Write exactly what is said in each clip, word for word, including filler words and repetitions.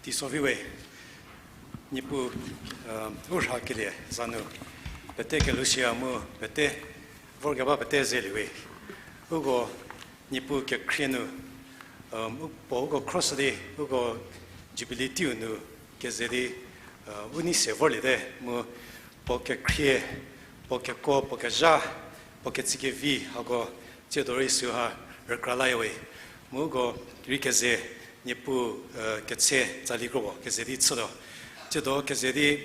Iso vi we, Niepuu, u rhakelie za nu, pete kelushüya mu pete, vorkeba pete zeliewe. Uko Niepuu kekhrie nu, u puo uko khroshü di, uko Jubilee teiu nu keze di, u nei se vorliete mu puo kekhrie, puo kekuo, puo kezha, puo ketsükevi hako tsiedo rei süha rükra layawe. Mu uko rei keze Niepuu, ketse tsali kropuo keze di chütuo. Tsiedo keze di,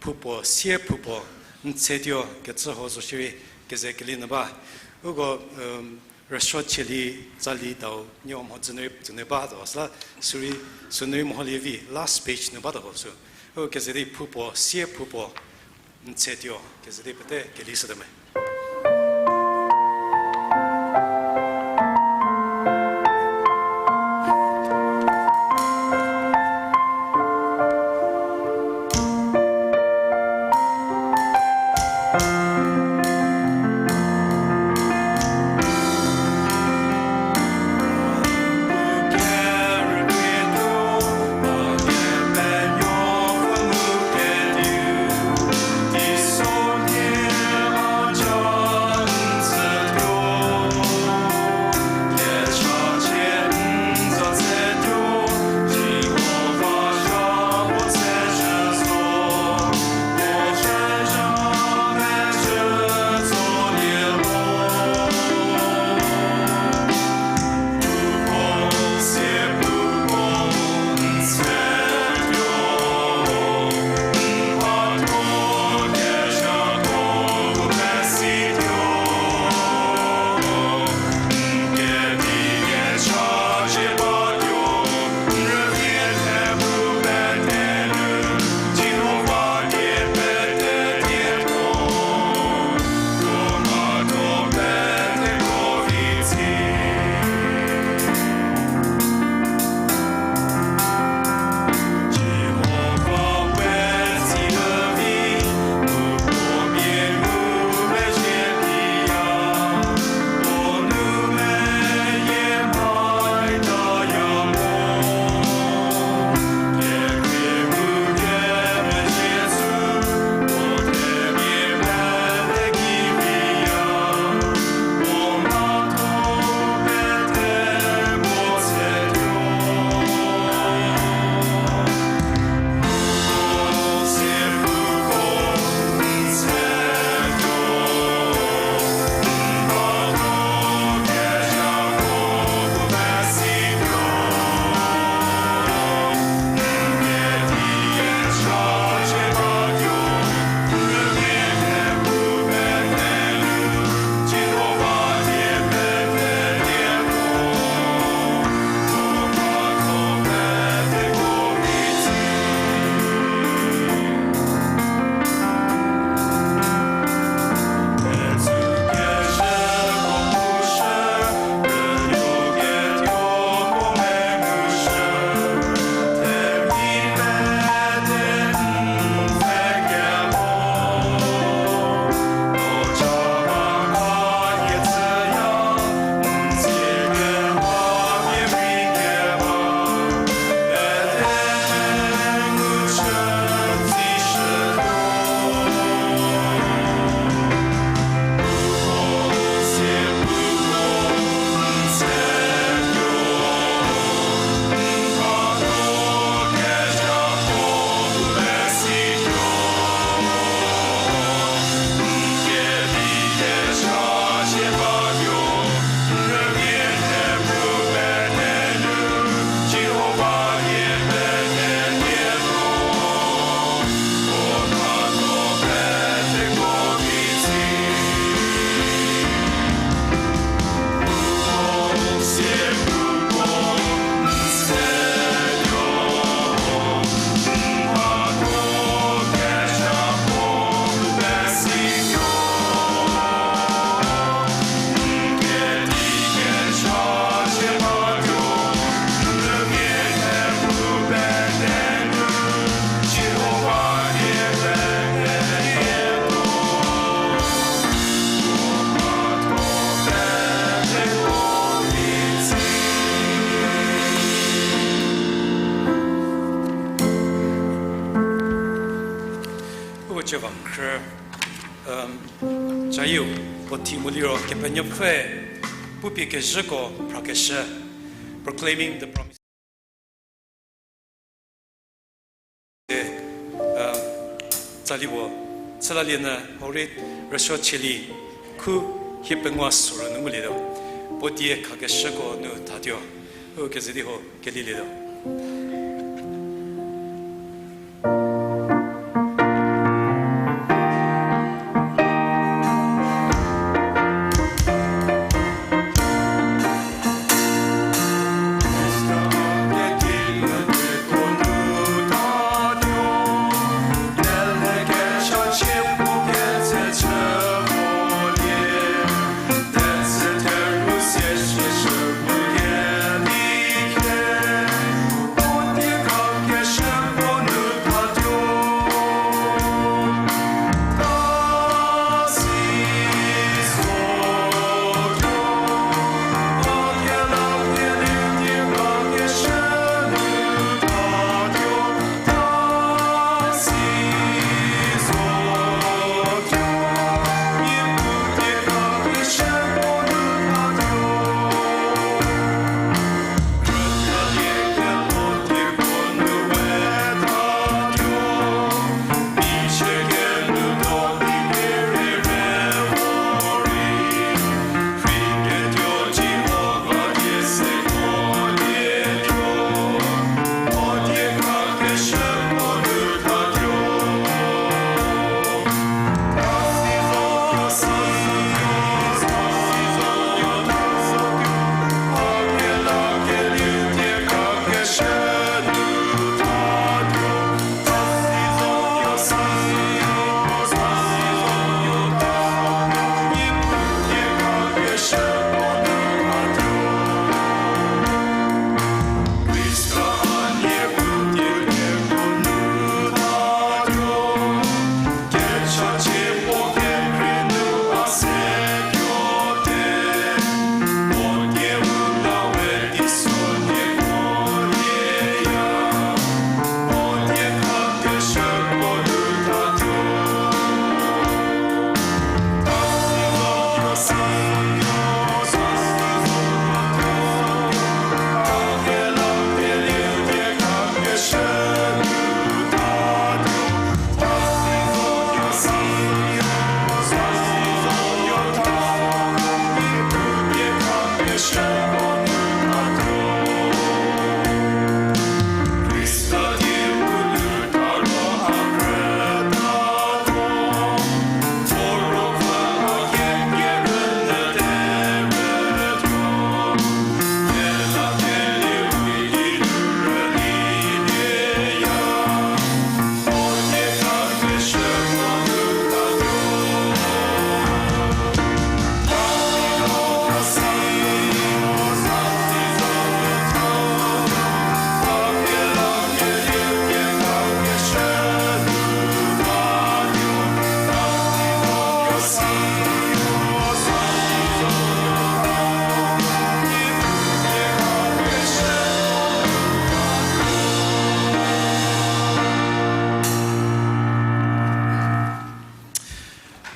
phoupuo, sie phoupuo, n tsetuo kecü ho zo shierei keze keli nyü ba. Uko rüsuo chielie tsali dau nieko mhodzü nu rei tsünyü batuo süla, sürei sünu rei meholie vi last page nu batuo ho sü. U keze di phoupuo, sie phoupuo, n tsetuo keze di pete keli shütuo me. Chüva khrü, um, chayeu, puo thie mu liro Kepenuopfüe pupie kezhüko phrakeshü, Proclaiming the Promise. E, um, tsali puo, tsülalie nyü, hori, rüsuo cheli, khu, hie pengou sürü nu ngulietuo. Puo die khakeshüko nu thatuo, u keze di ho. Kelilietuo.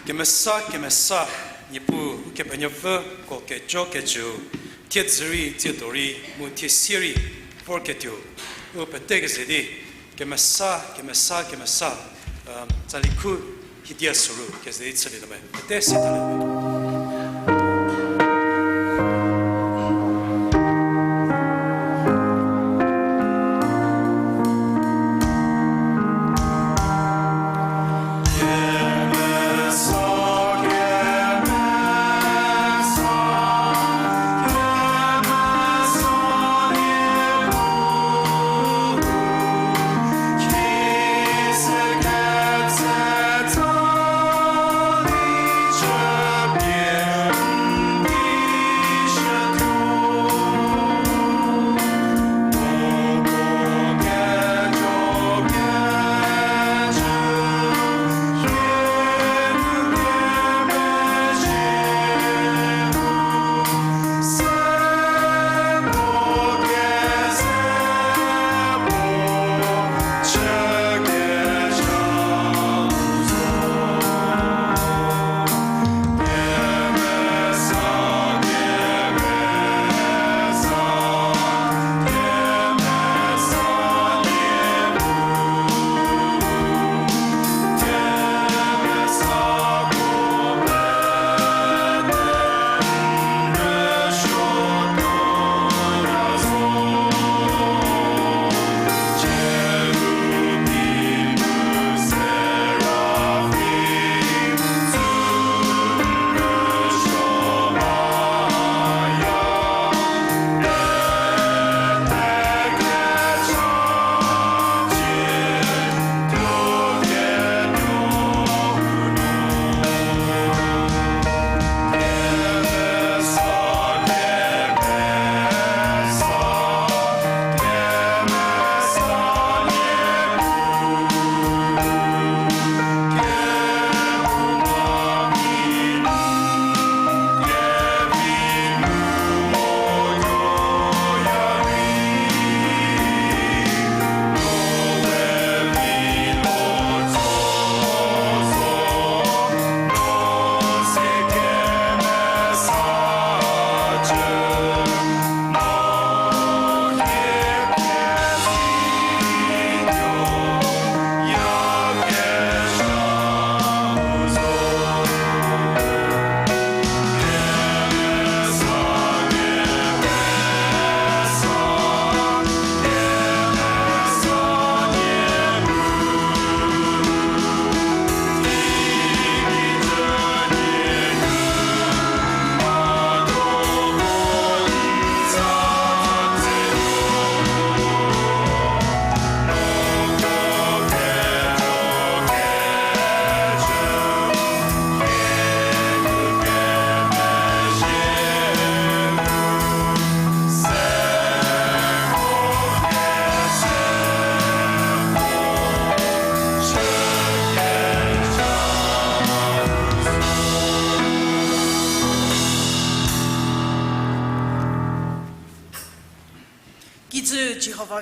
Kemesa, kemesa, Niepuu, Ukepenuopfü, ko kejo kejüu, thiedzü rei, tsiedo rei, mu thiesie rei, vorketuo, u pete keze di, kemesa, kemesa, kemesa, um, tsali khu, hiedia soru, keze di chülie lame, pete se tale.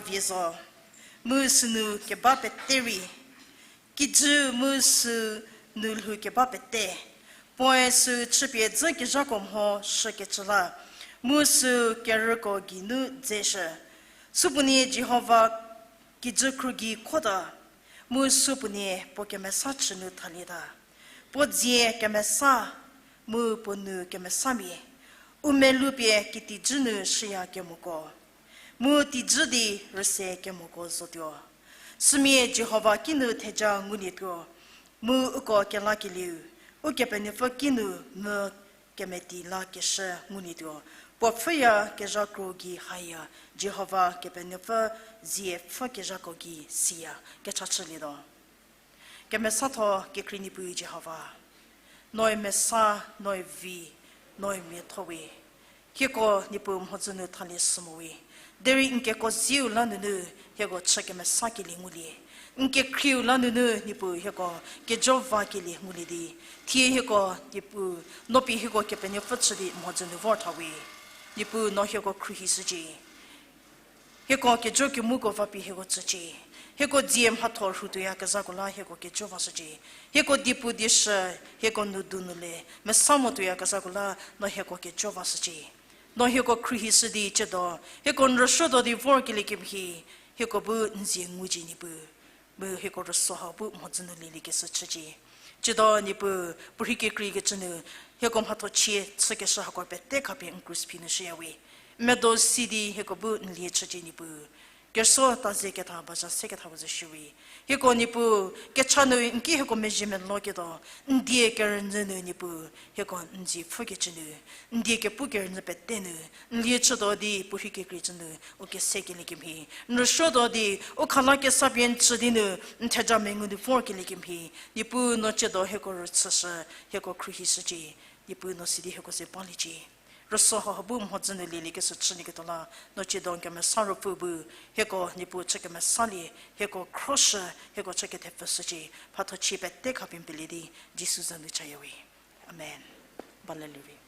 vie zo, mu sünu keba pete rei, kijü mu sünu lhou keba pete, puoe sü chüpie dzü kezhako mho shükecü la, mu sü kerüko geinu dzeshü. Supuonie Jihova kijü khruohi khota, mu supuonie puo kemesa chü nu thalieta. Puo dzie kemesa, mu puo nou kemesamia, u melou pie kitijü nu shüya kemoko, mu tijü di rüse kemoko zotuo. Sümia Jihova kinu theja ngulietuo, mu uko kelakelieu, Ukepenuopfü kinu mvü kemeti lakeshü ngulietuo. Puo pfhüyakezhako gei haya, Jihova Kepenuopfü zie pfhükezhako gei siya, kecha chülietuo. Kemesatho kekrei Niepuu Jihova, noe mesa, noe vi, noe miatho we. Hieko Niepuu mhodzü nu thalie shü mo we. Derei n keko zieu la nunu hieko chü kemesakelie ngulie. N kekhrieu la nunu Niepuu hieko kejo vakelie ngulie di, thie hieko Niepuu, no pie hieko Kepenuopfü chü di mhodzü nu vor tha we. Niepuu no hieko khruohishücie. Hieko kejo kemuko va pie hieko tsücie. Hieko dzie mhatho rhu tuoyakezhako la hieko kejo vashücie. Hieko diepu dieshü, hieko nou donu le mesa mo tuoyakezhako la no hieko kejo vashücie. No hieko khruohishü di tsiedo, hieko n rüsuotuo di vorkelie kemhie, hieko bu n zie ngucie Niepuu. Mu hieko rüsuo hau bu mhodzü nu lieliekeshü chücie. Tsiedo Niepuu, puorhi kekreikecü nu, hieko mhatho chie chükeshü hako pete khapie n krus phi nu shüya we. Medo si di hieko bu n lie chücie Niepuu. Kerüsuo ta ze ketha baza se ketha puo zo shü we. Hieko Niepuu, kecha nu n ki hieko mezhie meloketuo, n die kerünyü nu Niepuu, hieko n dzie pfhükecü nu, n die kepu kerünyü pete nu, n lie chütuo di puorhi kekreicü nu u kesekelie kemhie, n rüsuotuo di u khala kesa pie n tsü di nu, n theja mengu nu vorkelie kemhie, Niepuu no tsiedo hieko rüchüshü, hieko khruohishücie, Niepuu no sidi hieko ze baliecie. Rüsuo hau bu mhodzü nu lieliekeshü chülieketuo la, no tsiedo n kemesa Ruopfü bu, hieko Niepuu chü kemesalie, hieko khroshü, hieko chü kethepfüshücie, mhatho chie pete khapie n pelie di, Jisu za nu chaya we. Amen. Ba le lhou rei.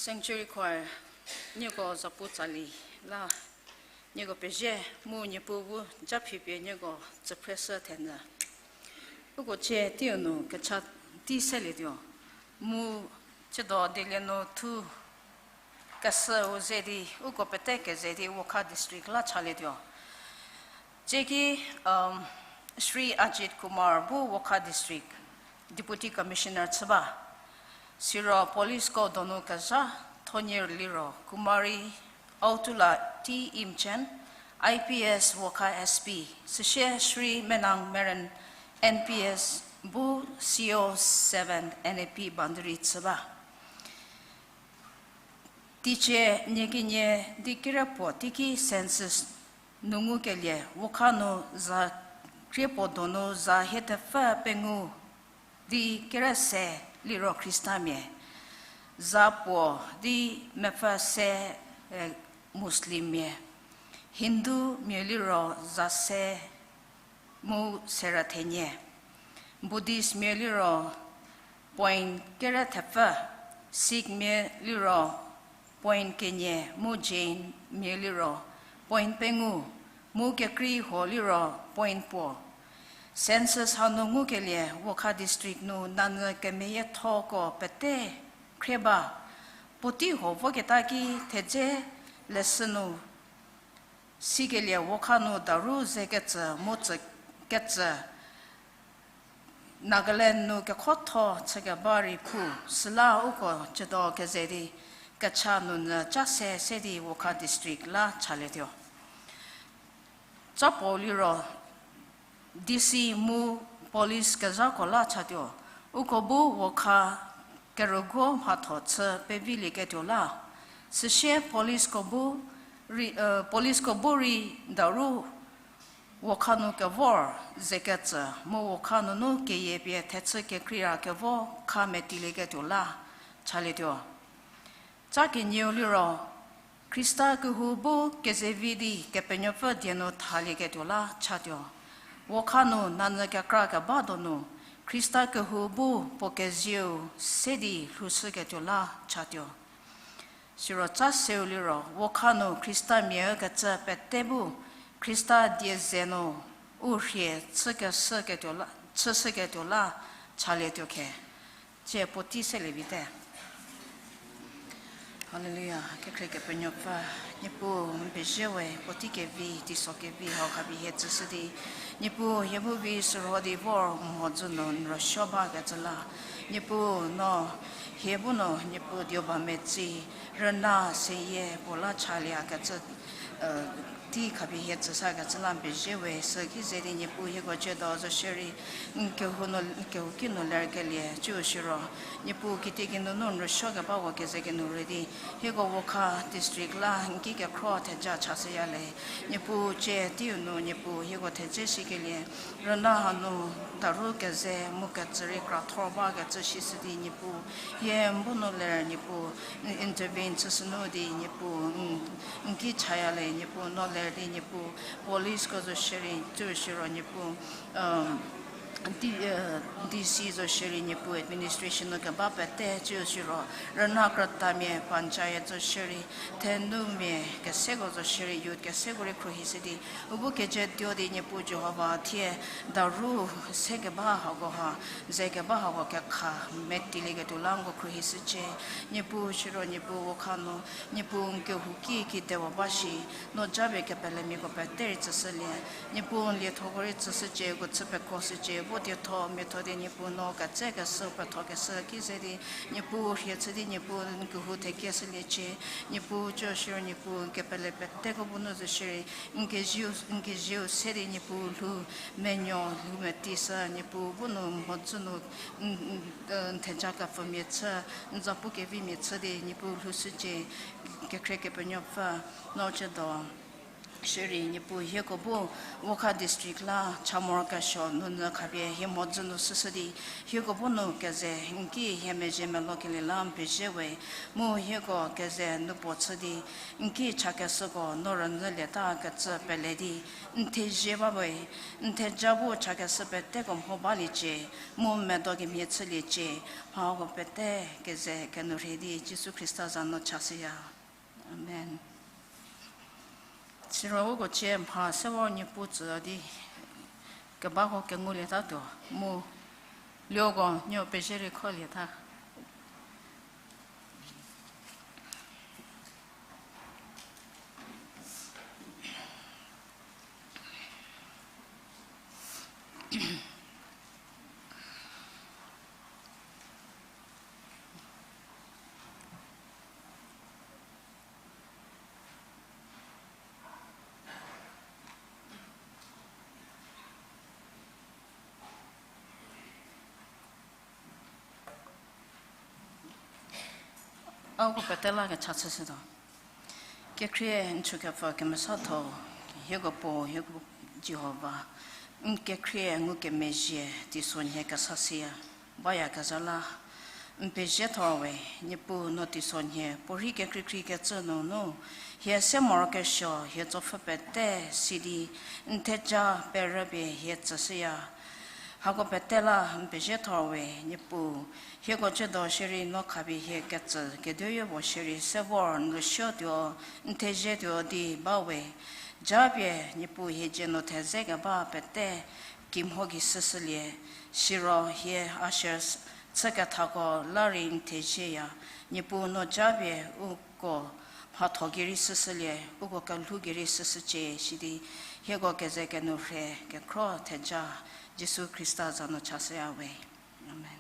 Sanctuary Choir, nieko zapu tsali la, nieko pezie mu Niepuu bu ja phipie nieko tsüphreshü thenyü. Uko cie teiu nu kecha tei selietuo. Mu tsiedo dielienu thu keshüu ze di, uko pete keze di Wokha District la chalietuo. Cieki, um, Shri Ajit Kumar bu Wokha District Deputy Commissioner chü ba. Siro policeko donu kezha thonyi liro Kumari Autula T Imchen, I P S Wokha S P, süsie Shri Menang Meren N P S bu C O seven N A P boundary chü ba. Teicie nie kenie di kere puo teiki census nu ngukelie Wokha nu za krie puo donu za hie thepfü pengou di kere se liro Khristamia, za puo di mepfü se, eh, Muslimmia, Hindumia liro za se mu serü thenie, Buddhistmia liro point kere thepfü, Sikhmia liro point kenie mu Jainmia liro point pengou, mu kekrei huo liro point puo. Census hanu ngukelie Wokha District nu nanyü kemeyiethoko pete khrie ba. Puotei huo voketa ki thedze leshü nu sikelie Wokha nu daru zekecü mu tsü kecü Nagaland nu kekhotho chükeba rei phu, süla uko tsiedo keze di kecha nunyü ca se se di Wokha District la chalietuo. Ca puo liro D C mu police kezhako la chatuo. Uko bu Wokha kerüguo mhatho chü pevilieketuo la. Süsie policeko bu rei, eh, policeko bu rei daru Wokha nu kevor zekecü mu Wokha nunu keyie pie thechü kekreira kevo kha metilieketuo la chalietuo. Ca kenieu liro, Khrista kehou bu kezevi di Kepenuopfü die nu thalieketuo la chatuo. Wokha nu nanyü kekra keba donu, Khrista kehou bu puo kezieu se di lhoushüketuo la chatuo. Siro ca seu liro, Wokha nu Khristamia ükecü pete bu Khrista die ze nu u rhie chükeshüketuo la, chüshüketuo la chalietuo khe. Tsie puotei selie vite. Haleluya, kekhrie Kepenuopfü, Niepuu, n pezie we, puotei kevi, teiso kevi hau khapie hie tsüshü di, Niepuu, hie bu vi sürho di vor mhodzü nu n rüsuo bakecü la, Niepuu, no hie bu no, Niepuu, dioba metsi, rüna seyie puo la chaliekecü, tei khapie hie tsüshükecü la n pezie we, süki ze di Niepuu hieko tsiedo zo shierei, n kehou nu, n kehouki nu lerkelie, ciu siro, Niepuu kitiekinu nu n rüsuokebako keze kenu rei di, hieko Wokha district la n ki kekhro theja chashüya le, Niepuu cie teiu nu Niepuu hieko thedze shikelie, rüna hanu daru keze mu kecü rei krathor bakecü shishü di Niepuu, hie n bu nu ler Niepuu, n intervene chüshü nu di Niepuu, n, n ki chaya le Niepuu, no ler di Niepuu, policeko zo shierei, ciu siro Niepuu, um, D, eh, D C zo shierei Niepuu administration nu keba pete ciu siro, rüna krütamia panchayat zo shierei, thenumia keseko zo shierei youth keseko rei khruohishü di, u bu kejetuo di Niepuu Jihova thie daru se keba hako ha, ze keba hako kekha metilieketuo la nko khruohishücie. Niepuu siro Niepuu Wokha nu, Niepuu n kehouki kidewa ba shi, no japie kepelemiako pete rei tsüshülie. Niepuu n liethoko rei tsüshücie, uko chü pekroshücie, vo dietho miatho di Niepuu no ketsekeshü pethokeshü ki ze di, Niepuu rhie chü di Niepuu n kehou thekieshüliecie. Niepuu ciu siro Niepuu n kepele peteko bu nu zo shierei, n kezieu, n kezieu se di Niepuu lhou menuo lhou metishü, Niepuu bu nu mhodzü nu n, n, n theja kepfümia chü, n zapu kevimia chü di Niepuu lhoushücie, kekhrie Kepenuopfü, no tsiedo Shierei Niepuu hieko bu Wokha district la cha morokesuo nunu khapie hie mhodzü nu shüshü di, hieko bu nu keze n ki hie mezhie melokelie la n pezie we, mu hieko keze nu puo chü di, n ki chakeshüko no rünyülieta kecü pele di, n thezie ba we, n theja bu chakeshü peteko mho baliecie, mu medo kemhie chüliecie, mhako pete keze kenou rhei di Jisu Khrista za nu chashüya. Amen. Siro uko cie mha se vor Niepuu tsü di kebako kengulietatuo mu lioko nuo pezie rei kholieta. Uko pete la kecha chüshütuo. Kekhrie n chükepfü kemesatho, hieko Puo, hieko Jihova, n kekhrie ngukemezhie teisonhie kesa siya, bayakezha la n pezie thor we, Niepuu no teisonhie puorhi kekreikrei kecü nunu, hie se morokesuo hie tsopfü pete si di, n theja perüpie hie tsüshüya. Hako pete la n pezie thor we, Niepuu, hieko ciedo shierei no khapie hie ketsü kedoyo puo shierei se vor n rüsuotuo, n thezietuo di ba we. Japie Niepuu hie dzie nu theze keba pete kimho gei shüshülie, siro hie usher chükethako la rei n thezieya. Niepuu no japie uko mhatho gei rei shüshülie, uko kelhou gei rei shüshücie sidi, hieko keze kenou rhei kekhro theja Jisu Khrista za nu chashüya we. Amen.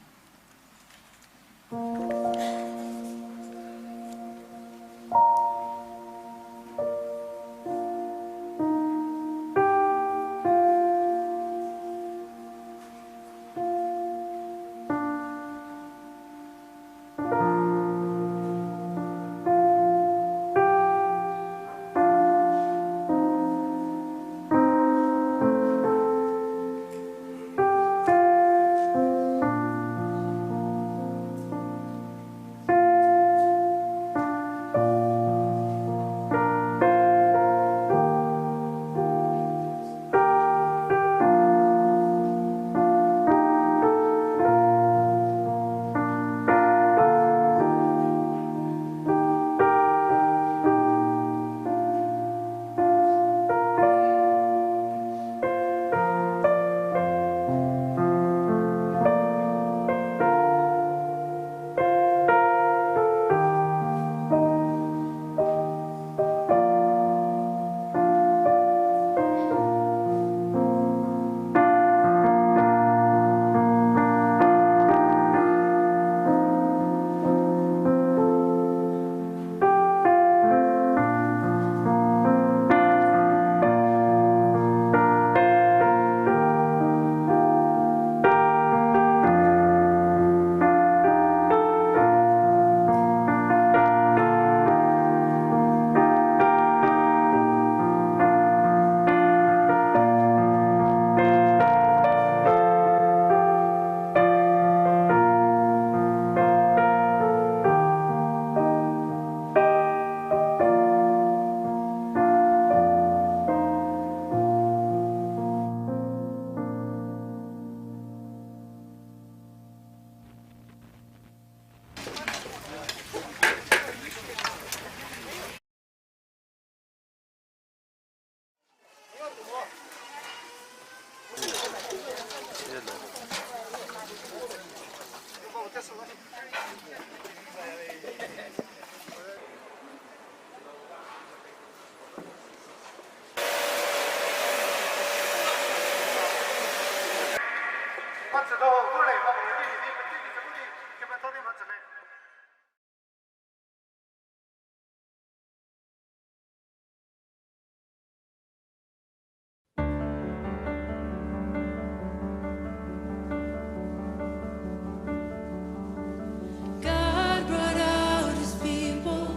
God brought out his people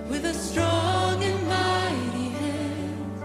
with a strong and mighty hand.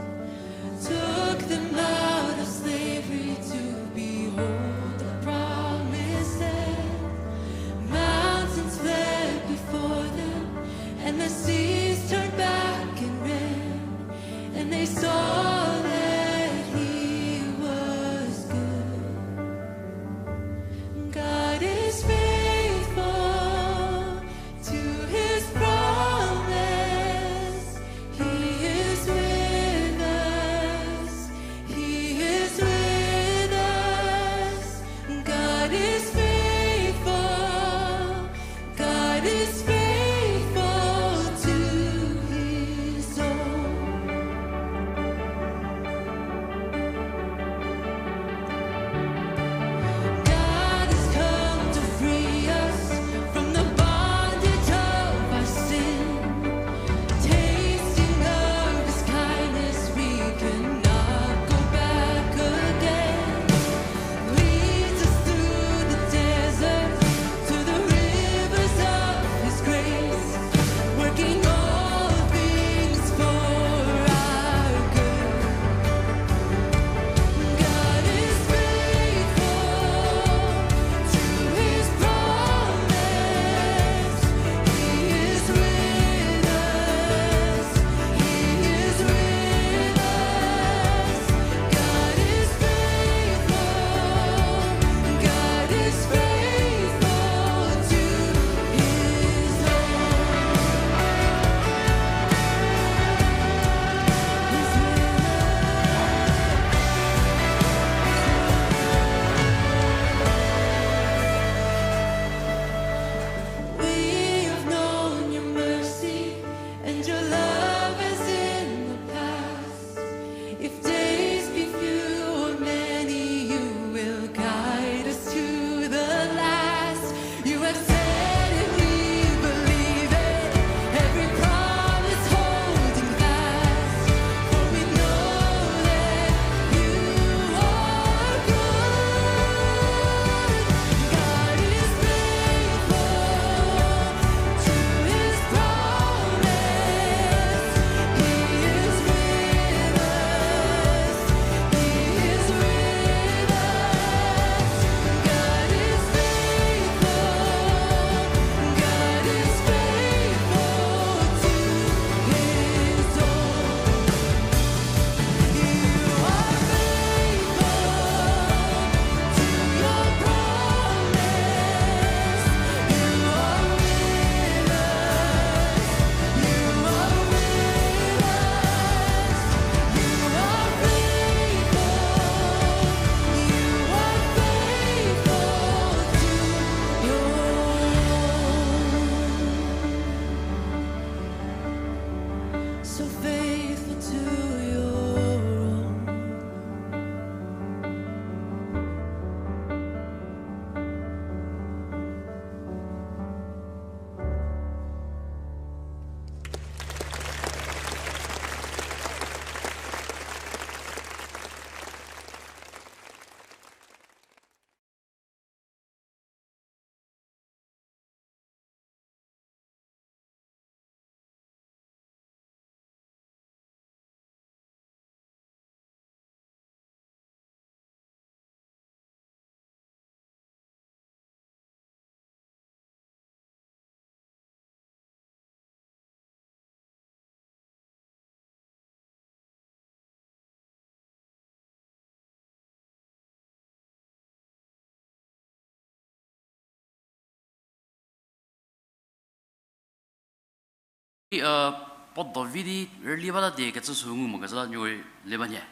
Puo dovi di rüli bata die kecü sü ngu mo kecü la nieko le ba nhie.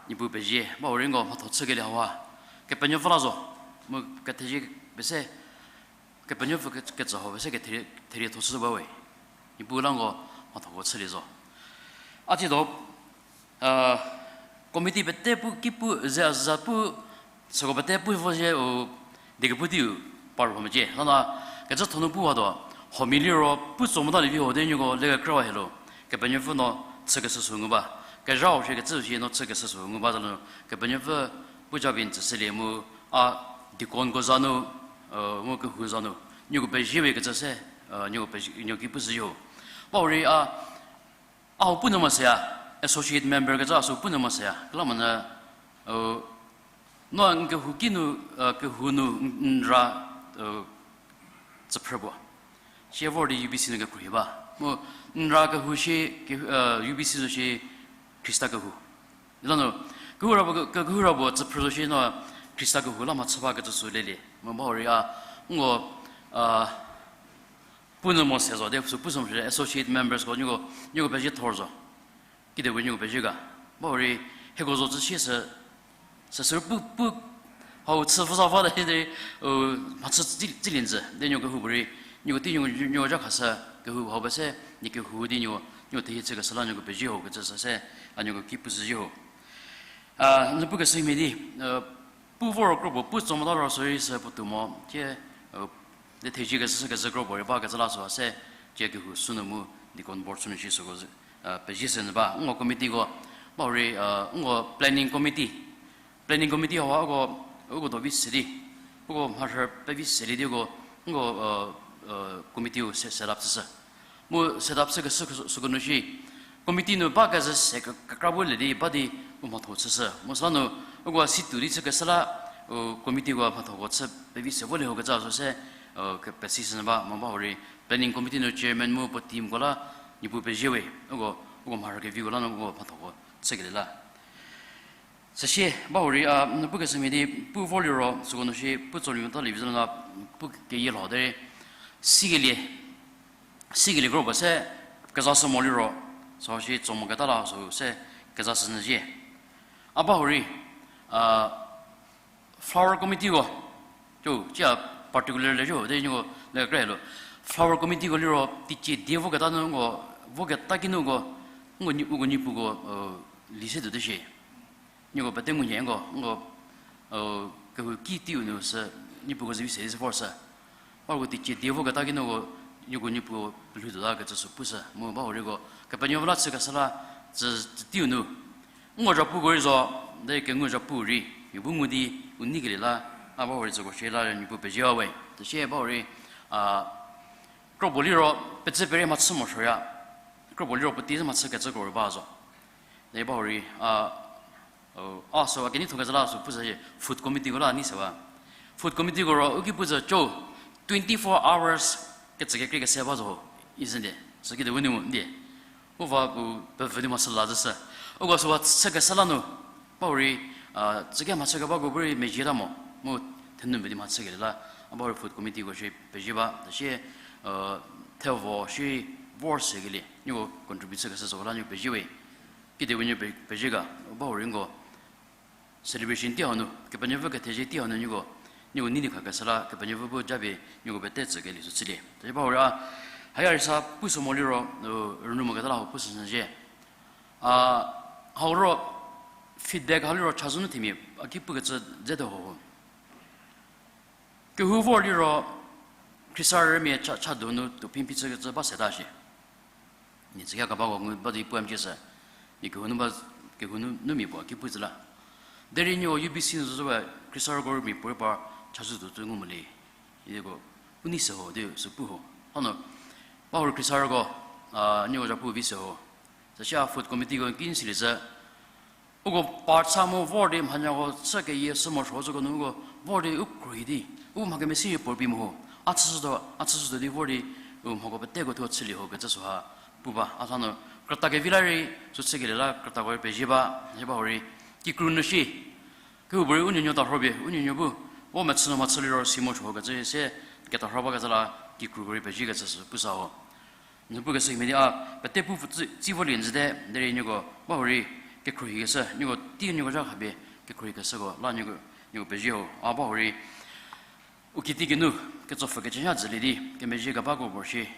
Niepuu pezie, ba hurei nko mhatho chükelie hawa Kepenuopfü la zo, mu kethezie pese, Kepenuopfü ke- ketsü hau pese ketherie, therietho chü ba we. Niepuu la nko mhathoko chülie zo. A tsiedo, committee pete pu ki pu ze a za pu, süko pete pu vo zhie u, diekepu teiu par ho mecie. Lana kecü thonu pu watuo, homily ro pu tso mota lievi ho di nieko le kekrüwa hielo, Kepenuopfü no chükeshü sü ngu ba. Kezhau shie kecü shie no chükeshü sü ngu ba zanu, Kepenuopfü pu ja pie n tsüshülie mu, a deaconko za nu, mu kehou za nu nieko pezie we kecü se, nieko pezie, nieko ki pushüzhie ho. Ba hurei a, a hau pu nu mo seya, associate member kecü a sü pu nu mo seya. Kela monyü, no n kehou ki nu, kehou nu n ra tsüphrü puo. Sie vor di U B C nu kekhruohi ba. Mu n ra kehou shie, ke- U B C zo shie Khrista kehou. Lanu, kehou ra puo ke- kehou ra puo tsüphrü zo shie no Khrista kehou la mhachü ba kecü sü lelie. Mu ba hurei a, nko, pu nu mo se zo di sü pu sü mo se associate members ko nieko, nieko pezie thor zo. Kide we nieko pezie ga. Ba hurei hieko zo tsü sie sü, süsü pu, pu, hau chü pfü za va de derei, mhachü tsi- tsilie njü di nieko kehoupuorei, nieko tei nieko, nieko ja khashü, kehou hau pese, nie kehou di nieko, nieko thehie chükeshü la nieko pezie ho kecü sü se, a nieko ki pushüzhie ho. A, n pukeshü mhie di, pu vor kro puo pu tso mota ro sorry sü puotou mo, tie, de thezie keshü kecü kro puorei ba kecü la sü se, tie kehou sünu mu deacon board sünu shi süko, pezie se nyü ba. Nko committeeko, ba hurei, nko planning committee, planning committee hawa uko, uko dovi se di, uko mharhü pevi selie di uko, nko committeeu se- set up chüshü. Mu set up chükeshü süko nu shi, committee nu ba kezhü se ke- kekra bu le di ba di u mhatho chüshü. Mu süla nu, uko situ di chükeshü la, u committeeko mhathoko chü pevi se volie ho kecü sü se, kepesi shü nyü ba, mu ba hurei planning committee nu chairman mu puo teamko la, Niepuu pezie we, uko, uko mharhü keviko la nu uko mhathoko chükelie la. Süsie, ba hurei a, n pukeshü mhie di pu vorliro, süko nu shi pu tsolie mota lievi zü la, pu keyie lho derei, sikelie, sikelie kro puo se, kezashü moliro, süha shi tso moketa la sü se, kezashü nyü zhie. A ba hurei, a, flower committeeko, jo, cia particular le jo, de nieko le kre lo. Flower committeeko liro, teicie die voketa nu nko, voketa kinu nko, nko nie- uko niepuko, lise tuo te shie. Nieko pete ngunyie nko, nko, kehou ki teiu nu sü, niepuko zevi se di sü vor sü. Ba uko teicie die voketa kinu uko, nieko niepuko pelhou tuota kecü sü pushü, mu ba hureiko, Kepenuopfü la chükeshü la, tsü- tsü teiu nu. Nko zhapuko rei zo, de kengu zhapu rei, mia bu ngu di, u neikelie la, a ba hurei tsüko shie la, Niepuu pezie we. Tüsie ba hurei, a, kropuo liro, pecü pere mhachü morosuoya. Kropuo liro puotei zü mhachü kecü kro ba zo. De ba hurei, a, a sü a keneitho kecü la sü pushü, food committeeko la nei se ba. Food committeeko ro, u ki pu zü cho, twenty-four hours kecü kekrei kese ba zo, isn't it? Sü kide u nu mo, ndie. U va u pevü di mhachü la zü sü. Uko süwa chükeshü la nu, ba hurei, a, tsüke mhachü kebako bu rei mezhie ta mo, mu thenu mvü di mhachükelie la, a ba hurei food committeeko shi pezie ba, tüsie, a, thevo shi vor sekelie, nieko contribute chükeshü süko la nieko pezie we. Kide we nieko pe- pezie ga, ba hurei nko celebration tei hanu, Kepenuopfü kethezie tei hanu nieko, nieko nei di khakeshü la, Kepenuopfü bu japie nieko pete tsükelie sü chülie. Tüsie ba hurei a, haya rei sa pushü mo liro, rünyü moketa la hau pushü nyü zhie. A, hau ro feedback hau liro chazou nu themia, a ki pukecü dze te ho ho. Kehou vor liro, Khrista rümia cha- chadu nu tuo phimpi chükecü ba seta shie. Nie tsükia kebako ngu ba di puo mcie sü. Nie kehou nu ba, kehou nu, nu mia puo ki pu zü la. Derei nieko U B C nu zü zü we, Khrista rüko rümia puorei par chazou tuo tuo ngu mo le. Ieko, u nei se ho, di sü pu ho. Hanu, ba hurei Khrista rüko, a, nieko zhapu vi se ho. Süsia food committeeko ki n silie zü. Uko part sa mu vor di mhanyako chü keyie sü morosuo züko nu uko vor di u kroi di, u mha kemesi rei puo rei pi mo ho. A chüshütuo, a chüshütuo di vor di, u mhako peteko thuo chülie ho kecü süha pu ba. A thanu, krüta kevi la rei, sü chükelie la krütako rei pezie ba, zie ba hurei, kikru nu shi. Kehoupuorei u nuonuo tarho pie, u nuonuo bu, vo mechü nu mhachü liro si morosuo ho kecü se, ketarho bakecü la, kikruko rei pezie kecü sü pusa ho. N pukeshü mhie di a, pete pu pfü tsü, tsi volie n zhüte, derei nieko bahurei kekhruohikeshü, nieko tei nieko zha khapie kekhruohikeshüko la nieko, nieko pezie ho, a bahurei u kiti kinu, ketsopfü kecünya zhülie di, kemezhie kebako vor shi,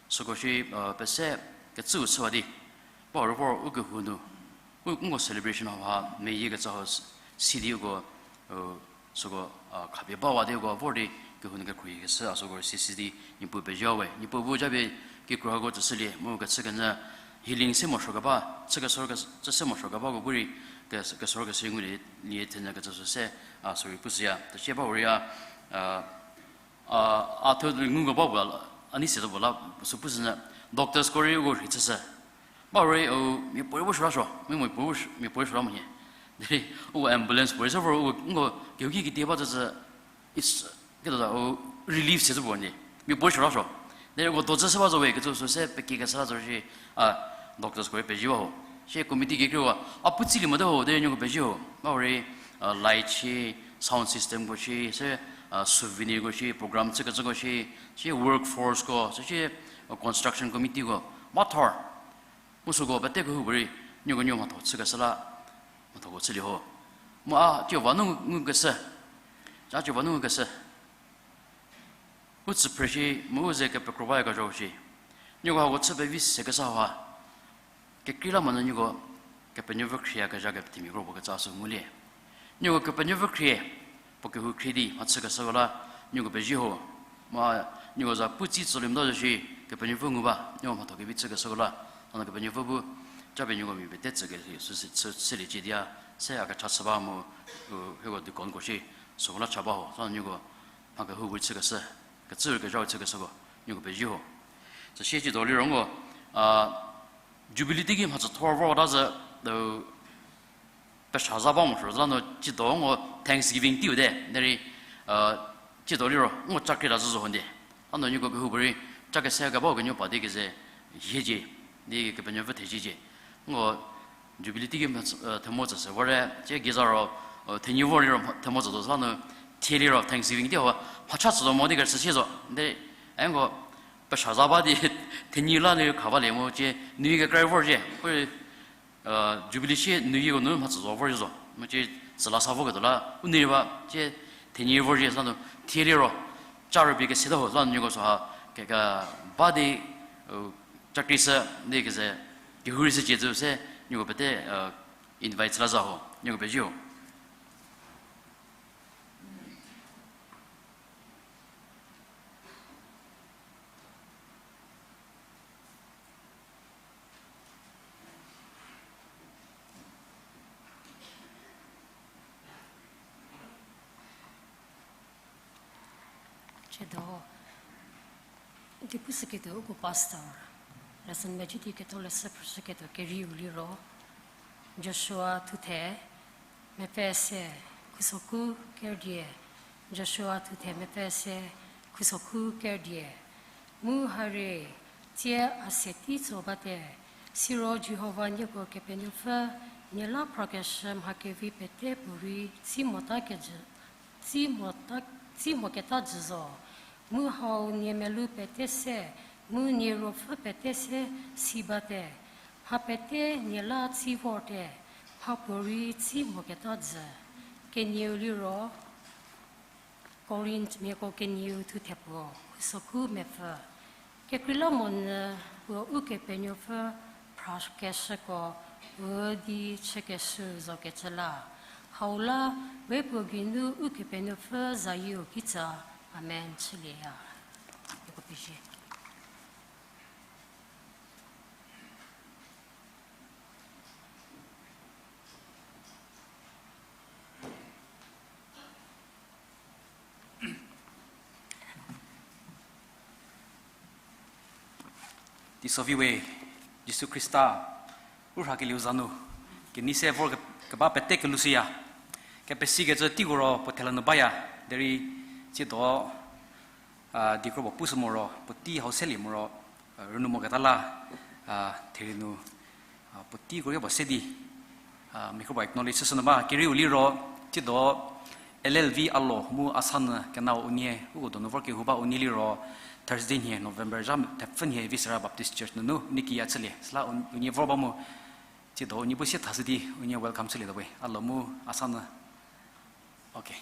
süko shi, pese kecüu chüwa di, bahurei vor u kehou nu, u nko celebration hauha meyie kecü hau si di uko, süko, khapie bawa di uko vor di kehou nu kekhruohikeshü a süko si si di Niepuu pezie we. Niepuu bu japie kikru hako tsüshülie, mu kechükenyü healing se morosuo keba, chü kesor ke, chü se morosuo kebako bu rei, ke, kesorkesi ngulie, lie thenyü kecü sü se, a, sorry, pushüya. Tüsie bahurei a, a, a, a thuo nguko ba bu la, a nei se zo bu la, sü pushünyü, doctors ko rei uko rhei chüshü. Bahurei, u, miapuorei bu shü la suo, mu miapuorei bu shü, miapuorei shü la mo nhie. Derei, uko ambulance puorei se vor, uko, uko, kehouki kiti ba züzü, it's, ketuo ta, u, relief se zo bu nhie. Miapuorei shü la suo. Derei uko do zü se ba zo we, kecü sü se pekie kesa la zo shi, a, doctors ko rei pezie ba ho. Sie committee kekreiwa, a pu tsilie mote ho, derei nieko pezie ho. Bahurei, a, light shi, sound system ko shi, se, a, souvenir ko shi, program chükecüko shi, sie workforce ko, se sie, a, construction committee ko, ba thor. Mu süko pete kehoupuorei, nieko nuo mhatho chükeshü la, mhathoko chülie ho. Mu a, ciova nu ngukeshü. A ciova nu ngukeshü. U tsüphrü shi, mu u ze kepekro bayakezha shi. Nieko hako chü pevi sekeshü hauha. Kekreilamonyü nieko Kepenuopfü khrieyakezha kethemia kro puo kecü sü ngulie. Nieko Kepenuopfü khrie, puo kehou khrie di, mha chükeshüko la, nieko pezie ho. Ma, nieko za pu tsi tsülie mota zo shi, Kepenuopfü ngu ba, nieko mhatho kevi chükeshüko la, hanu Kepenuopfü bu, japie nieko mia pete tsükelie, sü, sü, süliecie di a, se a kecha chü ba mu, u, hieko deacon ko shi, süko la cha ba ho, sa nieko, mha kehoupuorei chükeshü, kecü kezha chükeshüko, nieko pezie ho. Süsie tsiedo liro ngo, a, Jubilee teiki mhatsü thor vorta zü, u, pesha za ba mo shü, za nu tsiedo ngo Thanksgiving teiu te, derei, a, tsiedo liro, ngo cha krie ta zü zo ho ndie. Hanu nieko kehoupuorei, cha kese kebau kenuo pa di keze, hiecie, di Kepenuopfü theziecie. Ngo Jubilee teiki mha, e, themo tsü se vor re, tie geiza ro, e, thenyi vor liro mha, themo tsü do sa nu, thie liro Thanksgiving tei ho, mhacha tsü zo mo di kerüchü sie zo. Derei, e ngo, pesha za ba di, thenyi la nu kha balie mu, tie, nui kekra vorzhie, u, e, Jubilee sie nuiko nu mhatsü zo vorzhie zo. Mu tie, tsü la sa voketuo la, u nui ba, tie, thenyi vorzhie sa nu, thie liro, cha rübei keseta ho, sa nu nieko süha, ke, ke, ba di, e, cha krie shü, di keze, kehou rei shücie zo se, nieko pete, e, invite la za ho, nieko pezie ho. Tsiedo, di pushüketuo uko pastor, lesson mecü di ketholeshü phrüshüketuo kerieu liro, Joshua thuthe, mepfü se, khusokhu kerdie, Joshua thuthe mepfü se, khusokhu kerdie. Mu harie, tsie a se tei tso bate, siro Jihova nieko Kepenuopfü, nie la phrakeshü mha kevi pete puorei tsi mota kejü, tsi mota, tsi moketa jü zo. Mu hau nie melou pete se, mu nie ruopfü pete se si bate, mha pete nie la tsi vorte, mhapuorei tsi moketa jü. Kenieu liro, Korinthmiako kenieu thuthe puo, khusokhu mepfü. Kekreilamonyü puo Ukepenuopfü phrakeshüko, u di chükeshü zokecü la. Hau la, we puo geinu Ukepenuopfü zayieu kitsa. Amen. Chülieya. Nieko pezie. Teisovi we, Jisu Khrista, u rhakelieu za nu, kenei se vor ke-, keba pete kelushüya. Kepesikecü teiko ro puo thela nu baya, derei tsiedo, a, di kro puo pushü moro, puotei hau selie moro, a, rünu moketa la, a, therie nu, a, puoteiko rie puo se di, a, mia kro puo acknowledge chüshü nu ba, kerieu liro, tsiedo, L L V Alo mu Asanyü kenau unie, uko donu vor kehou ba unie liro, Thursday nhie November zha thepfü nhie Visera Baptist Church nunu unie kiya chülie. Süla u-, unie vor ba mu, tsiedo unie bu sie thashü di unie welcome chülietuo we. A lo mu a sa nyü. Okay.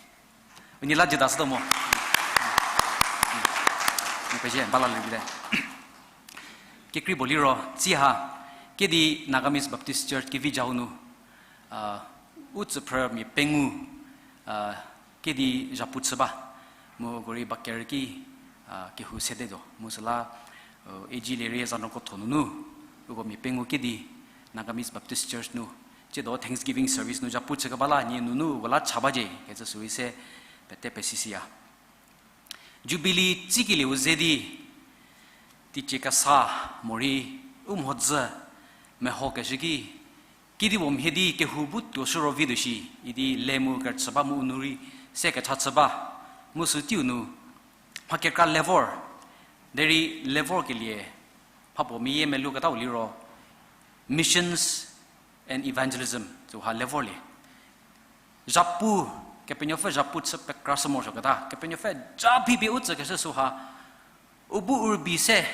Unie la jüda shütuo mo. N pezie bala lü gite. Kekrei puo liro, tsie ha, kedi Nagamese Baptist Church Kevijau nu, a, u tsüphrü mia pengou, a, kedi zhapu chü ba, mu uko rei ba kerü ki, a, kehou sedetuo, mu süla, a, A G Lerie Zanoko tho nunu, uko mia pengou kedi Nagamese Baptist Church nu, tsiedo Thanksgiving service nu zhapu chükeba la nie nunu uko la cha ba cie kecü sürei se pete pesisiya. Jubilee tsikelie u ze di, teicie kesa morei u mhodzü mehokeshü ki, kedipuo mhie di kehou bu tuoshü ro vituo shi, idi le mu kerüchü ba mu u nu rei se kecha chü ba, mu sü teiu nu, mha kekra le vor, derei le vorkelie, mhapuo meyie melou ketau liro, missions and evangelism, süha le vorlie. Zhapu, Kepenuopfü zhapu chü pekrashü morosuoketa, Kepenuopfü ja phipie u tsükeshü süha, u bu u rübei se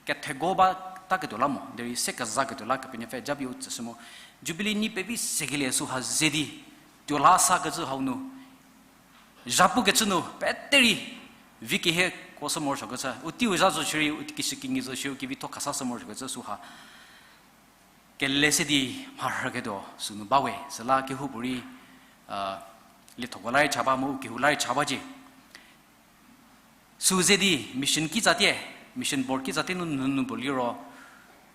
kethego ba taketuo la mo, derei se kezaketuo la Kepenuopfü ja pie u tsüshü mu. Jubilee nyi pevi sekelie süha ze di, tuo la sakecü hau nu, zhapukecü nu, pete rei, vi kehie kuoshü morosuokecü, u teiu zha zo shierei, u kishükinyi zo shierei, u kevitho khasashü morosuokecü süha. Kele se di mharhüketuo sünu ba we, süla kehoupuorei, a, liethoko la rei cha ba mu u kehou la rei cha ba cie. Sü ze di mission kitsatie, mission board kitsatie nu nunu puo liro,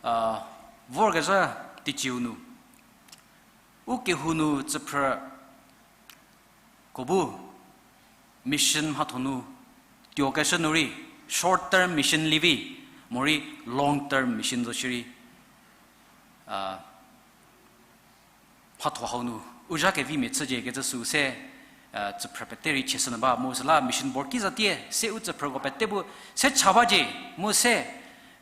a, vorkezhü teiciu nu. U kehou nu tsüphrüko bu mission mhatho nu tuokeshü nu rei, short term mission lievi, morei long term mission zo shierei, a, mhatho hau nu u zha kevimia chücie kecü sü se, a, tsüphrü pete rei chieshünyü ba mu süla mission board kitsatie se u tsüphrüko pete bu se cha ba cie mu se,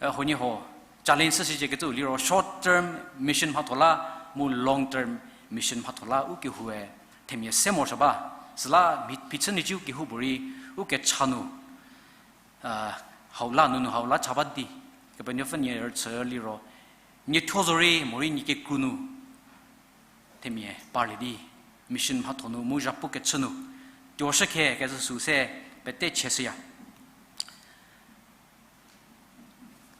a, huoniehuo challenge shüshücie kecü liro short term mission mhatho la mu long term mission mhatho la u kehoue themia se morosuo ba. Süla mhi-, phichü nhicu kehoupuorei u kecha nu, a, hau la nunu hau la cha ba di, Kepenuopfü nie rüchü liro, nie thuo zorei morei nie kekru nu themia parlie di, mission mhatho nu mu zhapukecü nu tuoshü khe kecü sü se pete chieshüya.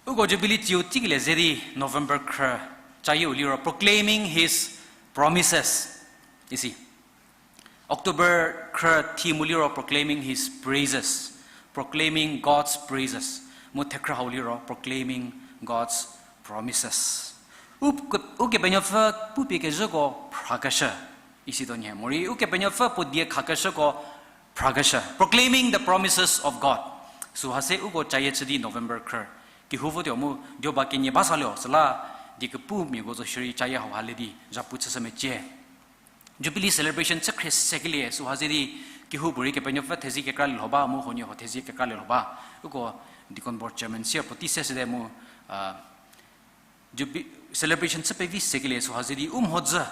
Uko Jubilee tsiu tsikelie ze di November khrü cayieu liro Proclaiming His Promises isi. October khrü theme-u liro Proclaiming His Praises, Proclaiming God's Praises, mu thekhrü hau liro Proclaiming God's Promises. U ke-, Ukepenuopfü pupie kezhüko phrakeshü, isi tuo nhie, morei Ukepenuopfü puo die khakeshüko phrakeshü, Proclaiming the Promises of God. Süha se uko cayie chü di November khrü kehou votuo mu, dioba kenie ba saluo, süla die kepumiako zo shierei cayie hauha le di zhapu chüshü mecie. Jubilee celebration chü khrie sekelie süha ze di kehoupuorei Kepenuopfü thezie kekra lielho ba mu huoniehuo thezie kekra lielho ba. Uko deacon board chairman sier puotei se shüte mu, a, Jubi-, celebration chü pevi sekelie süha ze di u mhodzü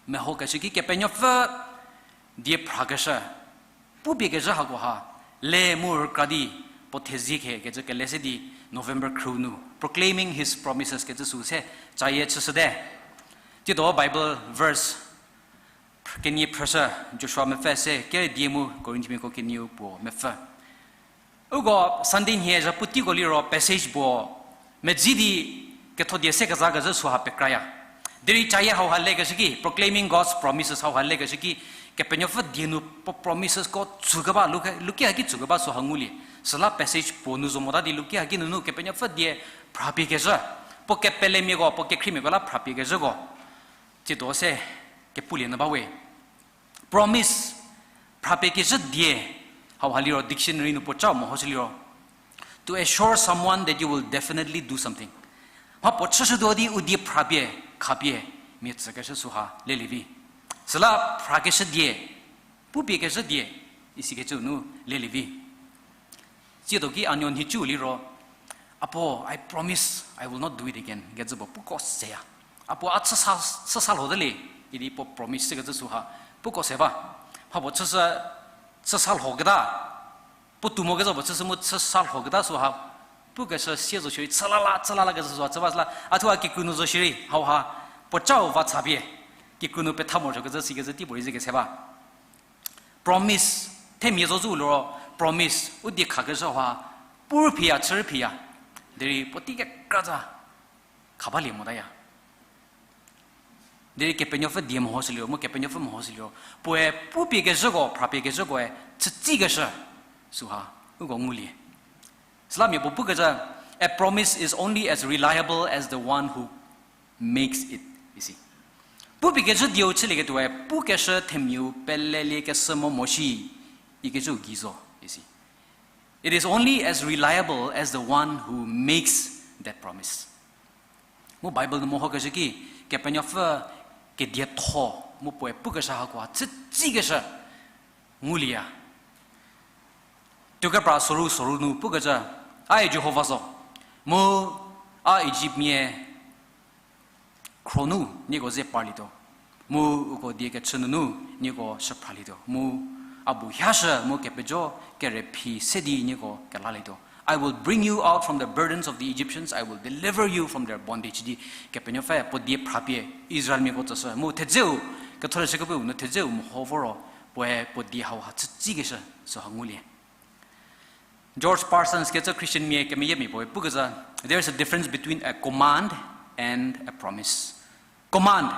mehokeshü ki Kepenuopfü die phrakeshü, pupie kezhü hakoha, le mu rükra di puo thezie khe kecü kele se di November khrüu nu Proclaiming His Promises kecü sü se cayie chüshüte. Tsiedo Bible verse kenie phrüshü, Joshua mepfü se kere die mu Korinthmiako kenieu puo mepfü. Uko Sunday nhie zhapu teiko liro passage puo medzi di ketho die se kezakezhü süha pekraya. Derei cayie hauha lekeshü ki, Proclaiming God's Promises hauha lekeshü ki, Kepenuopfü die nu puo promisesko tsükeba, luki, luki haki tsükeba süha ngulie. Süla passage puo nu zo mota di luki haki nunu Kepenuopfü die phrapie kezhü. Puo kepelemiako, puo kekhrimiako la phrapie kezhüko. Tsiedo se kepulie nyü ba we. Promise, phrapie kezhü die, hauha liro dictionary nu puo ca mehoshü liro, to assure someone that you will definitely do something. Mha puo chüshütuo di u die phrapie, khapie, mia tsükeshü süha lelie vi. Süla phrakeshü die, pupie kezhü die, isikecü nu lelie vi. Tsiedo ki a nuo nhicu liro, Apuo, I promise I will not do it again kecü puo puko seya. Apuo a chüsa, chüsa lho te le, idi puo promise shükecü süha puko se ba. Mha puo chüsa, chüsa lhoketa, Puotou mo kezhü puo chüshü mu chü sa lhoketa süha, pukeshü sie zo shierei, chülala, chülala kezhü süha, chü ba süla, a thuo a kikru nu zo shierei, hauha, puo chau va chapie, kikru nu petha morosuo kezhü si kezhü tei puorei ze kese ba. Promise, themia zo zü liro, promise, u die khakeshü ha, pur phiya, chü rei phiya, derei puotei kekratsa, kha balie motaya. Derei Kepenuopfü die mehoshüliro, mu Kepenuopfü mehoshüliro, puoe pupie kezhüko, phrapie kezhükoe, chütsikeshü, süha, uko ngulie. Süla mia puo pukecü, a promise is only as reliable as the one who makes it, isi. Pupie kezhü dieu chülieketuoe, pukeshü themiau peleliekeshü mo moshi, ikecü gei zo, isi. It is only as reliable as the one who makes that promise. Mu Bible nu mehokeshü ki, Kepenuopfü kedietho, mu puoe pukeshü hakoha, chütsikeshü, ngulieya. Tuokepra soru soru nu pukecü, ai Jihova zo, mu a Ijipt mia khro nu nieko ze parlietuo, mu uko die kechü nunu nieko shüphralietuo, mu a bu hiashü mu kepejo kere phi se di nieko kelalietuo. I will bring you out from the burdens of the Egyptians, I will deliver you from their bondage, di Kepenuopfü puo die phrapie Israelmiako tsüshü, mu thedzeu, ketholeshü kepuu nu thedzeu meho voro, puoe puo die hauha chütsikeshü süha ngulie. George Parsons kecü Christian mia kemeyiemia puoe pukecü, there is a difference between a command and a promise. Command,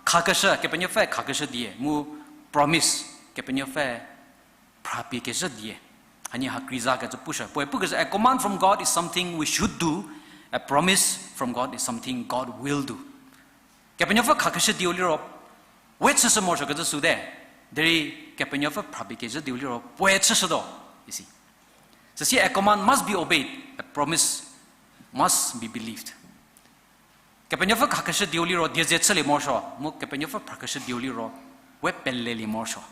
khakeshü, Kepenuopfü khakeshü die, mu promise, Kepenuopfü phrapie kezhü die. Hanie ha kreizakecü pushü. Puoe pukecü, a command from God is something we should do, a promise from God is something God will do. Kepenuopfü khakeshü dieu liro, we chüshü morosuokecü süte, derei Kepenuopfü phrapie kezhü dieu liro, puoe chüshütuo, isi. Süsie a command must be obeyed, a promise must be believed. Kepenuopfü khakeshü dieu liro, die ze chülie morosuo, mu Kepenuopfü phrakeshü dieu liro, we pelelie morosuo.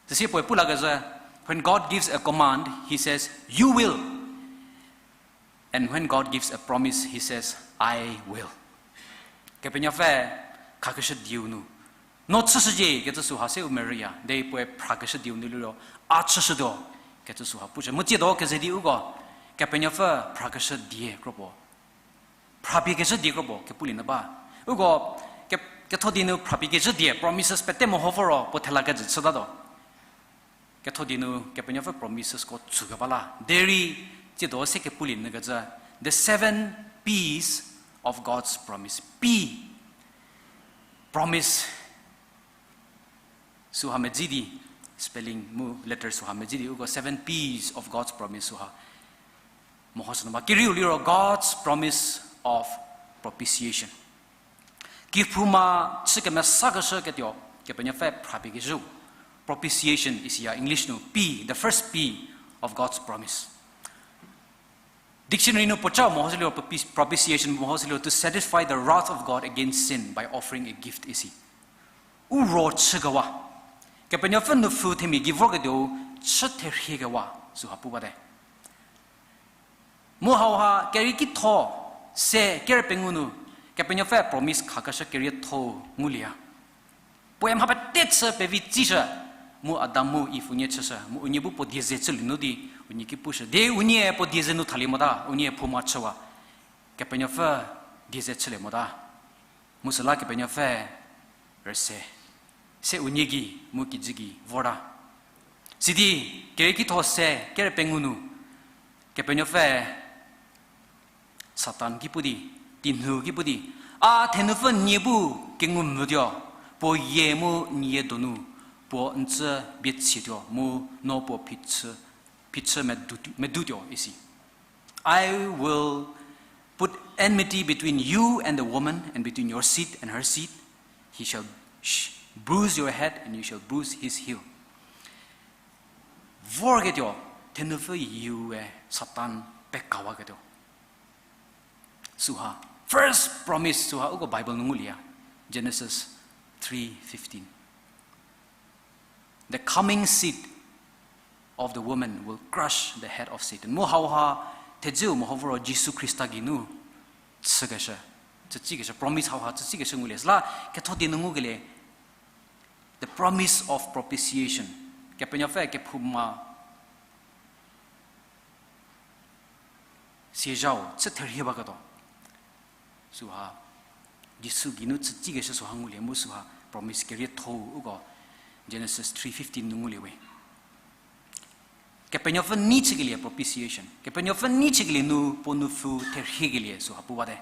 Süsie puoe pu lakecü, when God gives a command, he says, you will. And when God gives a promise, he says, I will. Kepenuopfü khakeshü dieu nu, no chüshücie kecü süha se u merüya, derei puoe phrakeshü dieu nu liro, a chüshütuo kecü süha pushü. Mu tsiedo keze di uko, Kepenuopfü phrakeshü die kropuo, phrapie kezhü die kropuo kepulie nyü ba. Uko ke-, ketho die nu phrapie kezhü die, promises pete meho voro puo thela kejü chütatuo. Ketho die nu Kepenuopfü promisesko tsükeba la. Derei, tsiedo se kepulie nyü kecü, the seven P's of God's promise. P, promise. Süha medzi di, spelling mu letter süha medzi di, uko seven P's of God's promise süha mehoshü nyü ba. Kerieu liro God's promise of propitiation. Kephouma chü kemesakeshü ketuo, Kepenuopfü phrapie kezhü. Propitiation isiya English nu P, the first P of God's promise. Dictionary nu puoca mehoshü liro propi-, propitiation mehoshü liro to satisfy the wrath of God against sin by offering a gift isi. U ro chükewa. Kepenuopfü nupfu themia gei vorketuou chü therhiekewa süha pu bate. Mu hauha keriekitho se ker pengou nu, Kepenuopfü promise khakeshü kerietho ngulieya. Puoe mha pete chü pevi tsishü, mu Adam mu Iv unie chüshü, mu unie bu puo die ze chülie nu di, unie ki pushü. Di unie puo die ze nu thalie mota, unie phouma chüwa. Kepenuopfü die ze chülie mota. Mu süla Kepenuopfü rüse. Se unie gei, mu kijü gei, vorta. Sidi, keriekitho se ker pengou nu, Kepenuopfü Satan ki pu di, tinhu ki pu di, a thenupfü nie bu kengumvütuo, puo yie mu nie donu, puo n tsü bie tsietuo, mu no puo phichü, phichü medu-, medutuo isi. I will put enmity between you and the woman, and between your seed and her seed. He shall sh-, bruise your head, and you shall bruise his heel. Vorketuo, thenupfü yiue Satan pekawaketuo. Süha, first promise süha uko Bible nu ngulieya, Genesis three fifteen. The coming seed of the woman will crush the head of Satan. Mu hauha, thedzeu meho voro Jisu Khrista geinu chükeshü, chütsikeshü, promise hauha chütsikeshü ngulie. Süla ketho di nu ngukelie, the promise of propitiation. Kepenuopfü kephouma siezhau chü therhie baketuo. Süha, Jisu geinu chütsikeshü süha ngulie mu süha promise kerietho-u uko Genesis three fifteen nu ngulie we. Kepenuopfü nei chükelie propitiation. Kepenuopfü nei chükelie nu puo nupfu therhiekelie süha pu bate.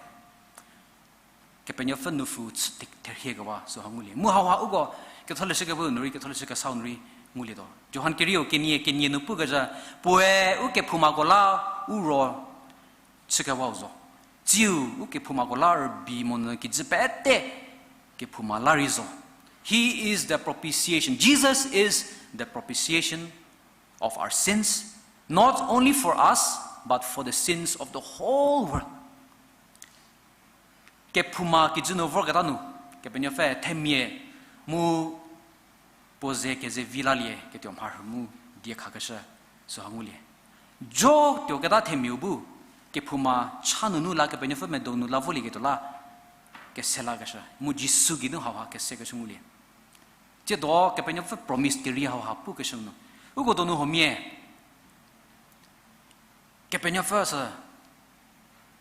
Kepenuopfü nupfu chü te-, therhiekewa süha ngulie. Mu hauha uko ketholeshü kebau nu rei, ketholeshü kesau nu rei ngulietuo. Johan kerieu kenie, kenie nu pukezhü, puoe u kephoumako la u ro chükewau zo. Tsiu u kephoumako la rübei monyü kijü pete kephouma la rei zo. He is the propitiation. Jesus is the propitiation of our sins, not only for us, but for the sins of the whole world. Kephouma kijü nu vorketa nu, Kepenuopfü themia mu puo ze keze vi lalie ketuo mharhü mu die khakeshü süha ngulie. Jo tuoketa themiau bu, kephouma cha nunu la Kepenuopfü medo nu la volieketuo la, kese lakeshü. Mu Jisu geinu hauha kesekeshü ngulie. Tsiedo Kepenuopfü promise keri hauha pukeshü nu. Uko donu huomia Kepenuopfü sü,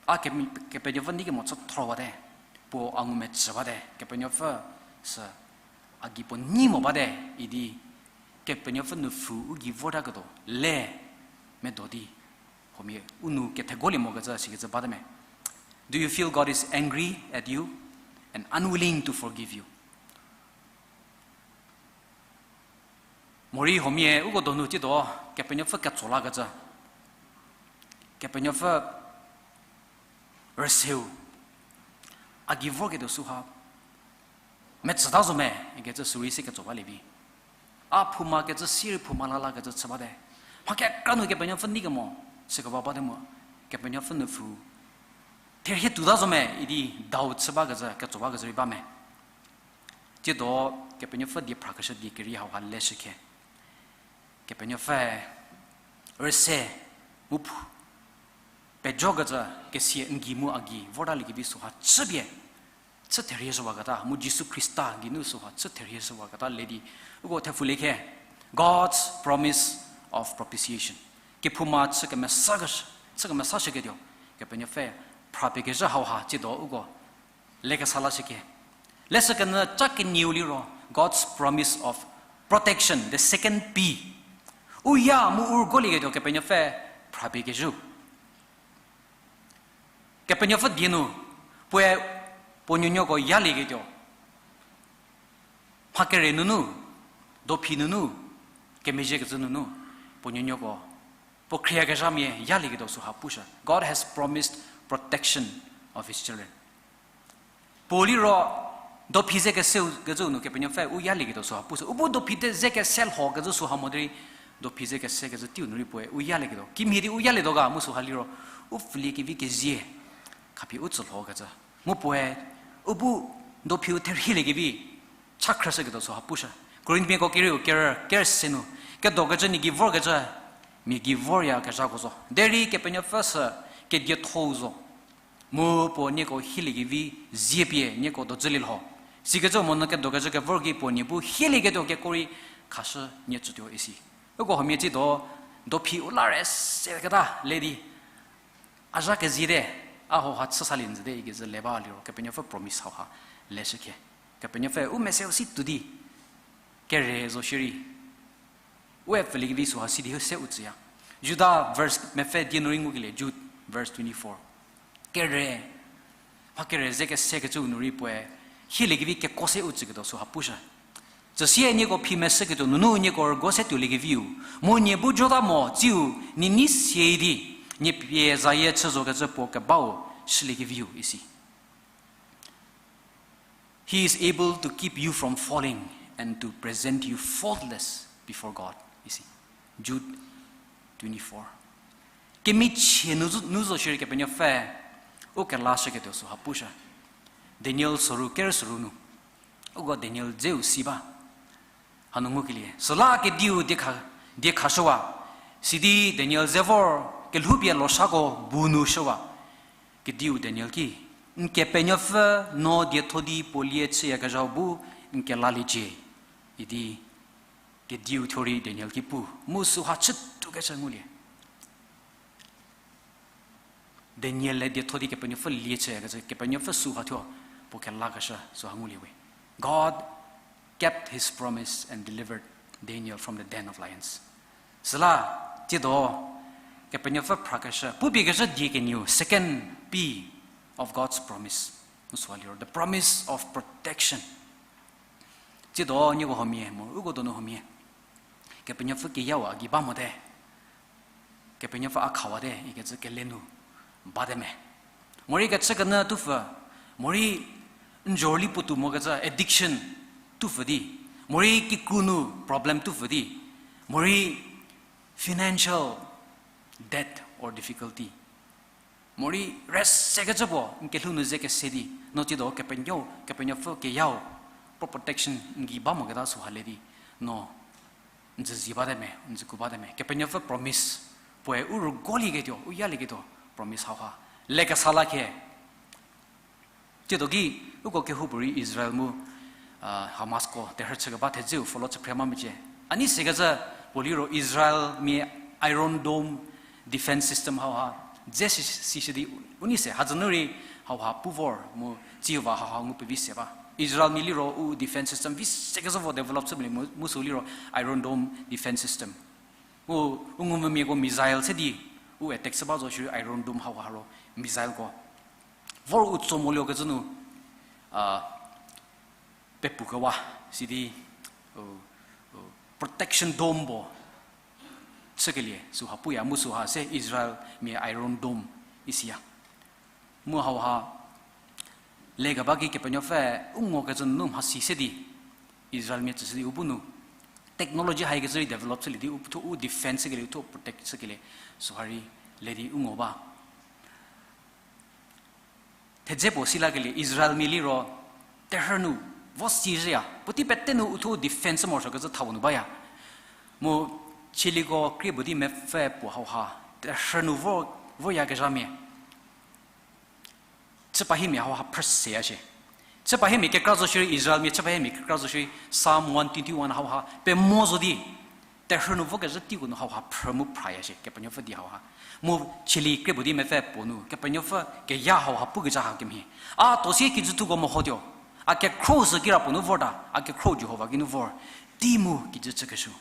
a ke-, Kepenuopfü nei kemo chü thor bate, puo a ngumecü bate, Kepenuopfü sü, a gei puo nei mo bate, idi Kepenuopfü nupfu u gei vortaketuo le medo di, huomia u nou kethekolie mokecü sikecü bate me. Do you feel God is angry at you and unwilling to forgive you? Morei huomia uko donu tsiedo Kepenuopfü ketso lakecü, Kepenuopfü rüseu, a gei vorketuo süha metsüta zo me ikecü sürei se ketso balie vi. A phouma kecü sirei phouma la lakecü chü bate. Mha kekra nu Kepenuopfü nei kemo, sükeba bate mu, Kepenuopfü nupfu therhie tuota zo me idi dau chü bakecü, ketso bakecü rei ba me. Tsiedo Kepenuopfü die phrakeshü die keri hauha leshükhe. Kepenuopfü rüse mu phu-, pejokecü kesia n gei mu a gei vortaliekevi süha chüpie, chü therhie shüwaketa, mu Jisu Khrista geinu süha chü therhie shüwaketa le di, uko thepfulie khe, God's promise of propitiation. Kephouma chü kemesa kesh-, chü kemesashüketuo, Kepenuopfü phrapie kezhü hauha tsiedo uko lekesa lashükhe. Leshükenyü ca kenieu liro, God's promise of protection, the second P. U ya mu u rügolieketuo Kepenuopfü phrapie kezhü. Kepenuopfü die nu, puoe puo nuonuoko yalieketuo. Mha kere nunu, dophi nunu, kemezhiekecü nunu, puo nuonuoko, puo khrieyakezhamia yalieketuo süha pushü. God has promised protection of his children. Puo liro, dophi ze keseu kecü nu Kepenuopfü u yalieketuo süha pushü. U bu dophi te ze kese lho kecü süha mo derei, dophi ze kese kecü teiu nu rei puoe u yalieketuo. Kimhie di u yalietuo ga mu süha liro, u pfüliekevi kezie, khapie u tsü lho kecü. Mu puoe, u bu dophiu therhieliekevi, cha khrüshüketuo süha pushü. Korinthmiako kerieu kerü, kerü se nu, kedokecü nie gei vorkecü, mia gei voryakezhako zo. Derei Kepenuopfü sü, kedietho-u zo. Mu puo nieko hieliekevi zie pie nieko dozülie lho. Sikecü monyü kedokecü kevor gei puo nie bu hielieketuo keko rei khashü nie tsütuo isi. Uko huomia tsiedo, dophi u la re seketa le di, a zha keziete, a hauha chü salie njüte ikecü le ba liro, Kepenuopfü promise hauha leshükhe. Kepenuopfü u meseu si tuo di, kere zo shierei, u pfüliekevi süha si di se u tsüya. Juda verse mepfü die nu rei ngukelie, Jude verse twenty-four. Kere, mha kere ze kesekecüu nu rei puoe, hieliekevi keko se u tsüketuo süha pushü. Tsüsie nieko phi meshüketuo nunu nieko rügo se tuoliekeviu, mu nie bu jota mo tsiu, nie nei sie di, nie pie zayie chü zokecü puo kebau shüliekeviu isi. He is able to keep you from falling and to present you faultless before God, isi. Jude twenty-four. Kemichie nu zo, nu zo shierei Kepenuopfü, u kelashüketuo süha pushü. Daniel soru, kerü soru nu. Uko Daniel dzeu si ba. Hanu ngukelie. Süla kediu die kha, die khashüwa. Sidi Daniel ze vor kelhoupie loshako bu nu shüwa. Kediu Daniel ki, n Kepenuopfü no dietho di puo lie chüyakezhau bu n kelaliecie, idi kediu thuo rei Daniel ki pu, mu süha chütuokecü ngulie. Daniel-e dietho di Kepenuopfü lie chüyakecü, Kepenuopfü süha thuo puo kelakeshü süha ngulie we. God kept his promise and delivered Daniel from the den of lions. Süla, tsiedo, Kepenuopfü phrakeshü, pupiekeshü die kenieu, second P of God's promise. N süha liro, the promise of protection. Tsiedo nieko huomia, mo uko donu huomia, Kepenuopfü keyau a gei ba mote. Kepenuopfü a khawate ikecü kele nu bate me. Morei kechükenyü tupfü, morei n zhorüli puotou mokecü addiction tupfü di, morei kikru nu problem tupfü di, morei financial debt or difficulty, morei rüsekecü puo n kelhou nu ze kese di, no tsiedo Kepenuo, Kepenuopfü keyau, pro-, protection n gei ba moketa süha le di, no n zü zi bate me, n zü ku bate me. Kepenuopfü promise, puoe u rügolieketuo, u yalieketuo promise hauha lekesa la khe. Tsiedo ki, uko kehoupuorei Israel mu Hamasko terhü chükeba thedzeu follow chüphre ma mecie. A nei sekecü puo liro Israelmia Iron Dome defense system hauha dze si, sishü di u nei se, hadzü nu rei hauha pu vor mu tsiu va hauha ngu pevi se ba. Israelmia liro u defense system vi sekecü vo develop chü mele mu, mu sü liro Iron Dome defense system. U, u ngumvümiako missile se di, u attack chü ba zo shierei Iron Dome hauha ro missile ko vor u tso moliokecü nu, a, pepukewa, sidi, u, u, protection dome puo chükelie süha puya mu süha se Israelmia Iron Dome isiya. Mu hauha lekeba ki Kepenuopfü u ngokecü nunu mhasi se di, Israelmia tsüshü di u bu nu technology haikecü rei develop chülie di u thuo u defense chükelie, u thuo protect chükelie, süha rei le di u ngo ba. Thedze puo si lakelie Israelmia liro terhü nu vo si zhüya, puotei pete nu u thuo defense morosuokecü thau nu baya. Mu chieliko krie puo di mepfü puo hauha terhü nu vo, voyakezhamia, chüpahimia hauha phrüseya shie. Chüpahimia kekra zo shierei, Israelmia chüpahimia kekra zo shierei, Psalm one twenty-one hauha pemo zo di, terhü nu vokezhü teiko nu hauha phrü mu phraya shie, Kepenuopfü die hauha. Mu chielie krie puo di mepfü puo nu Kepenuopfü keya hauha pukecü ha kemhie, a tosie kijüthuko mehotuo, a kekhro sü kira puo nu vorta, a kekhro Jihova geinu vor, tei mu kijü chükeshü.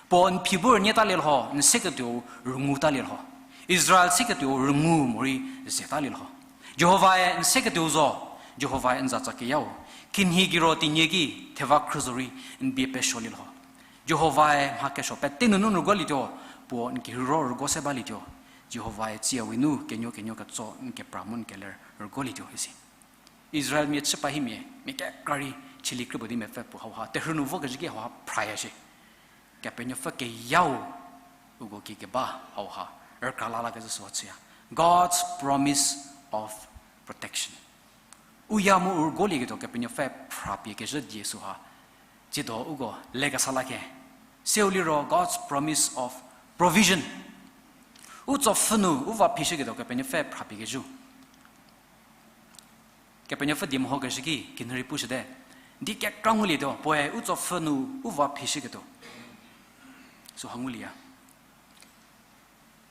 Puo n phi bu rünyie talie lho, n seketuou rüngu talie lho. Israel seketuou rüngu morei ze talie lho. Jihovae n seketuou zo, Jihovae n zatsa keyau. Khinhie gei ro tinie ki theva khrü zorei n bie pesuolie lho. Jihovae mha kesuo pete nunu n rügolietuo, puo n kerheiro rügo se balietuo. Jihovae tsiawe nu kenuo kenuo ketso n kepra mu n keler rügolietuo isi. Israelmia chüpahimia, mia kekra rei chielie krie puo di mepfü puo hauha terhü nu vokezhü ki hauha phraya shie. Kepenuopfü keyau uko ki keba hauha rükra la lakezhü süha chüya. God's promise of protection. U ya mu u rügolieketuo Kepenuopfü phrapie kezhü die süha tsiedo uko lekesa la khe. Seu liro God's promise of provision. U tsopfhü nu u va phishüketuo Kepenuopfü phrapie kezhü. Kepenuopfü die mehokezhü ki kinurei pushüte. Di kekra ngulietuo, puoe u tsopfhü nu u va phishüketuo süha ngulieya.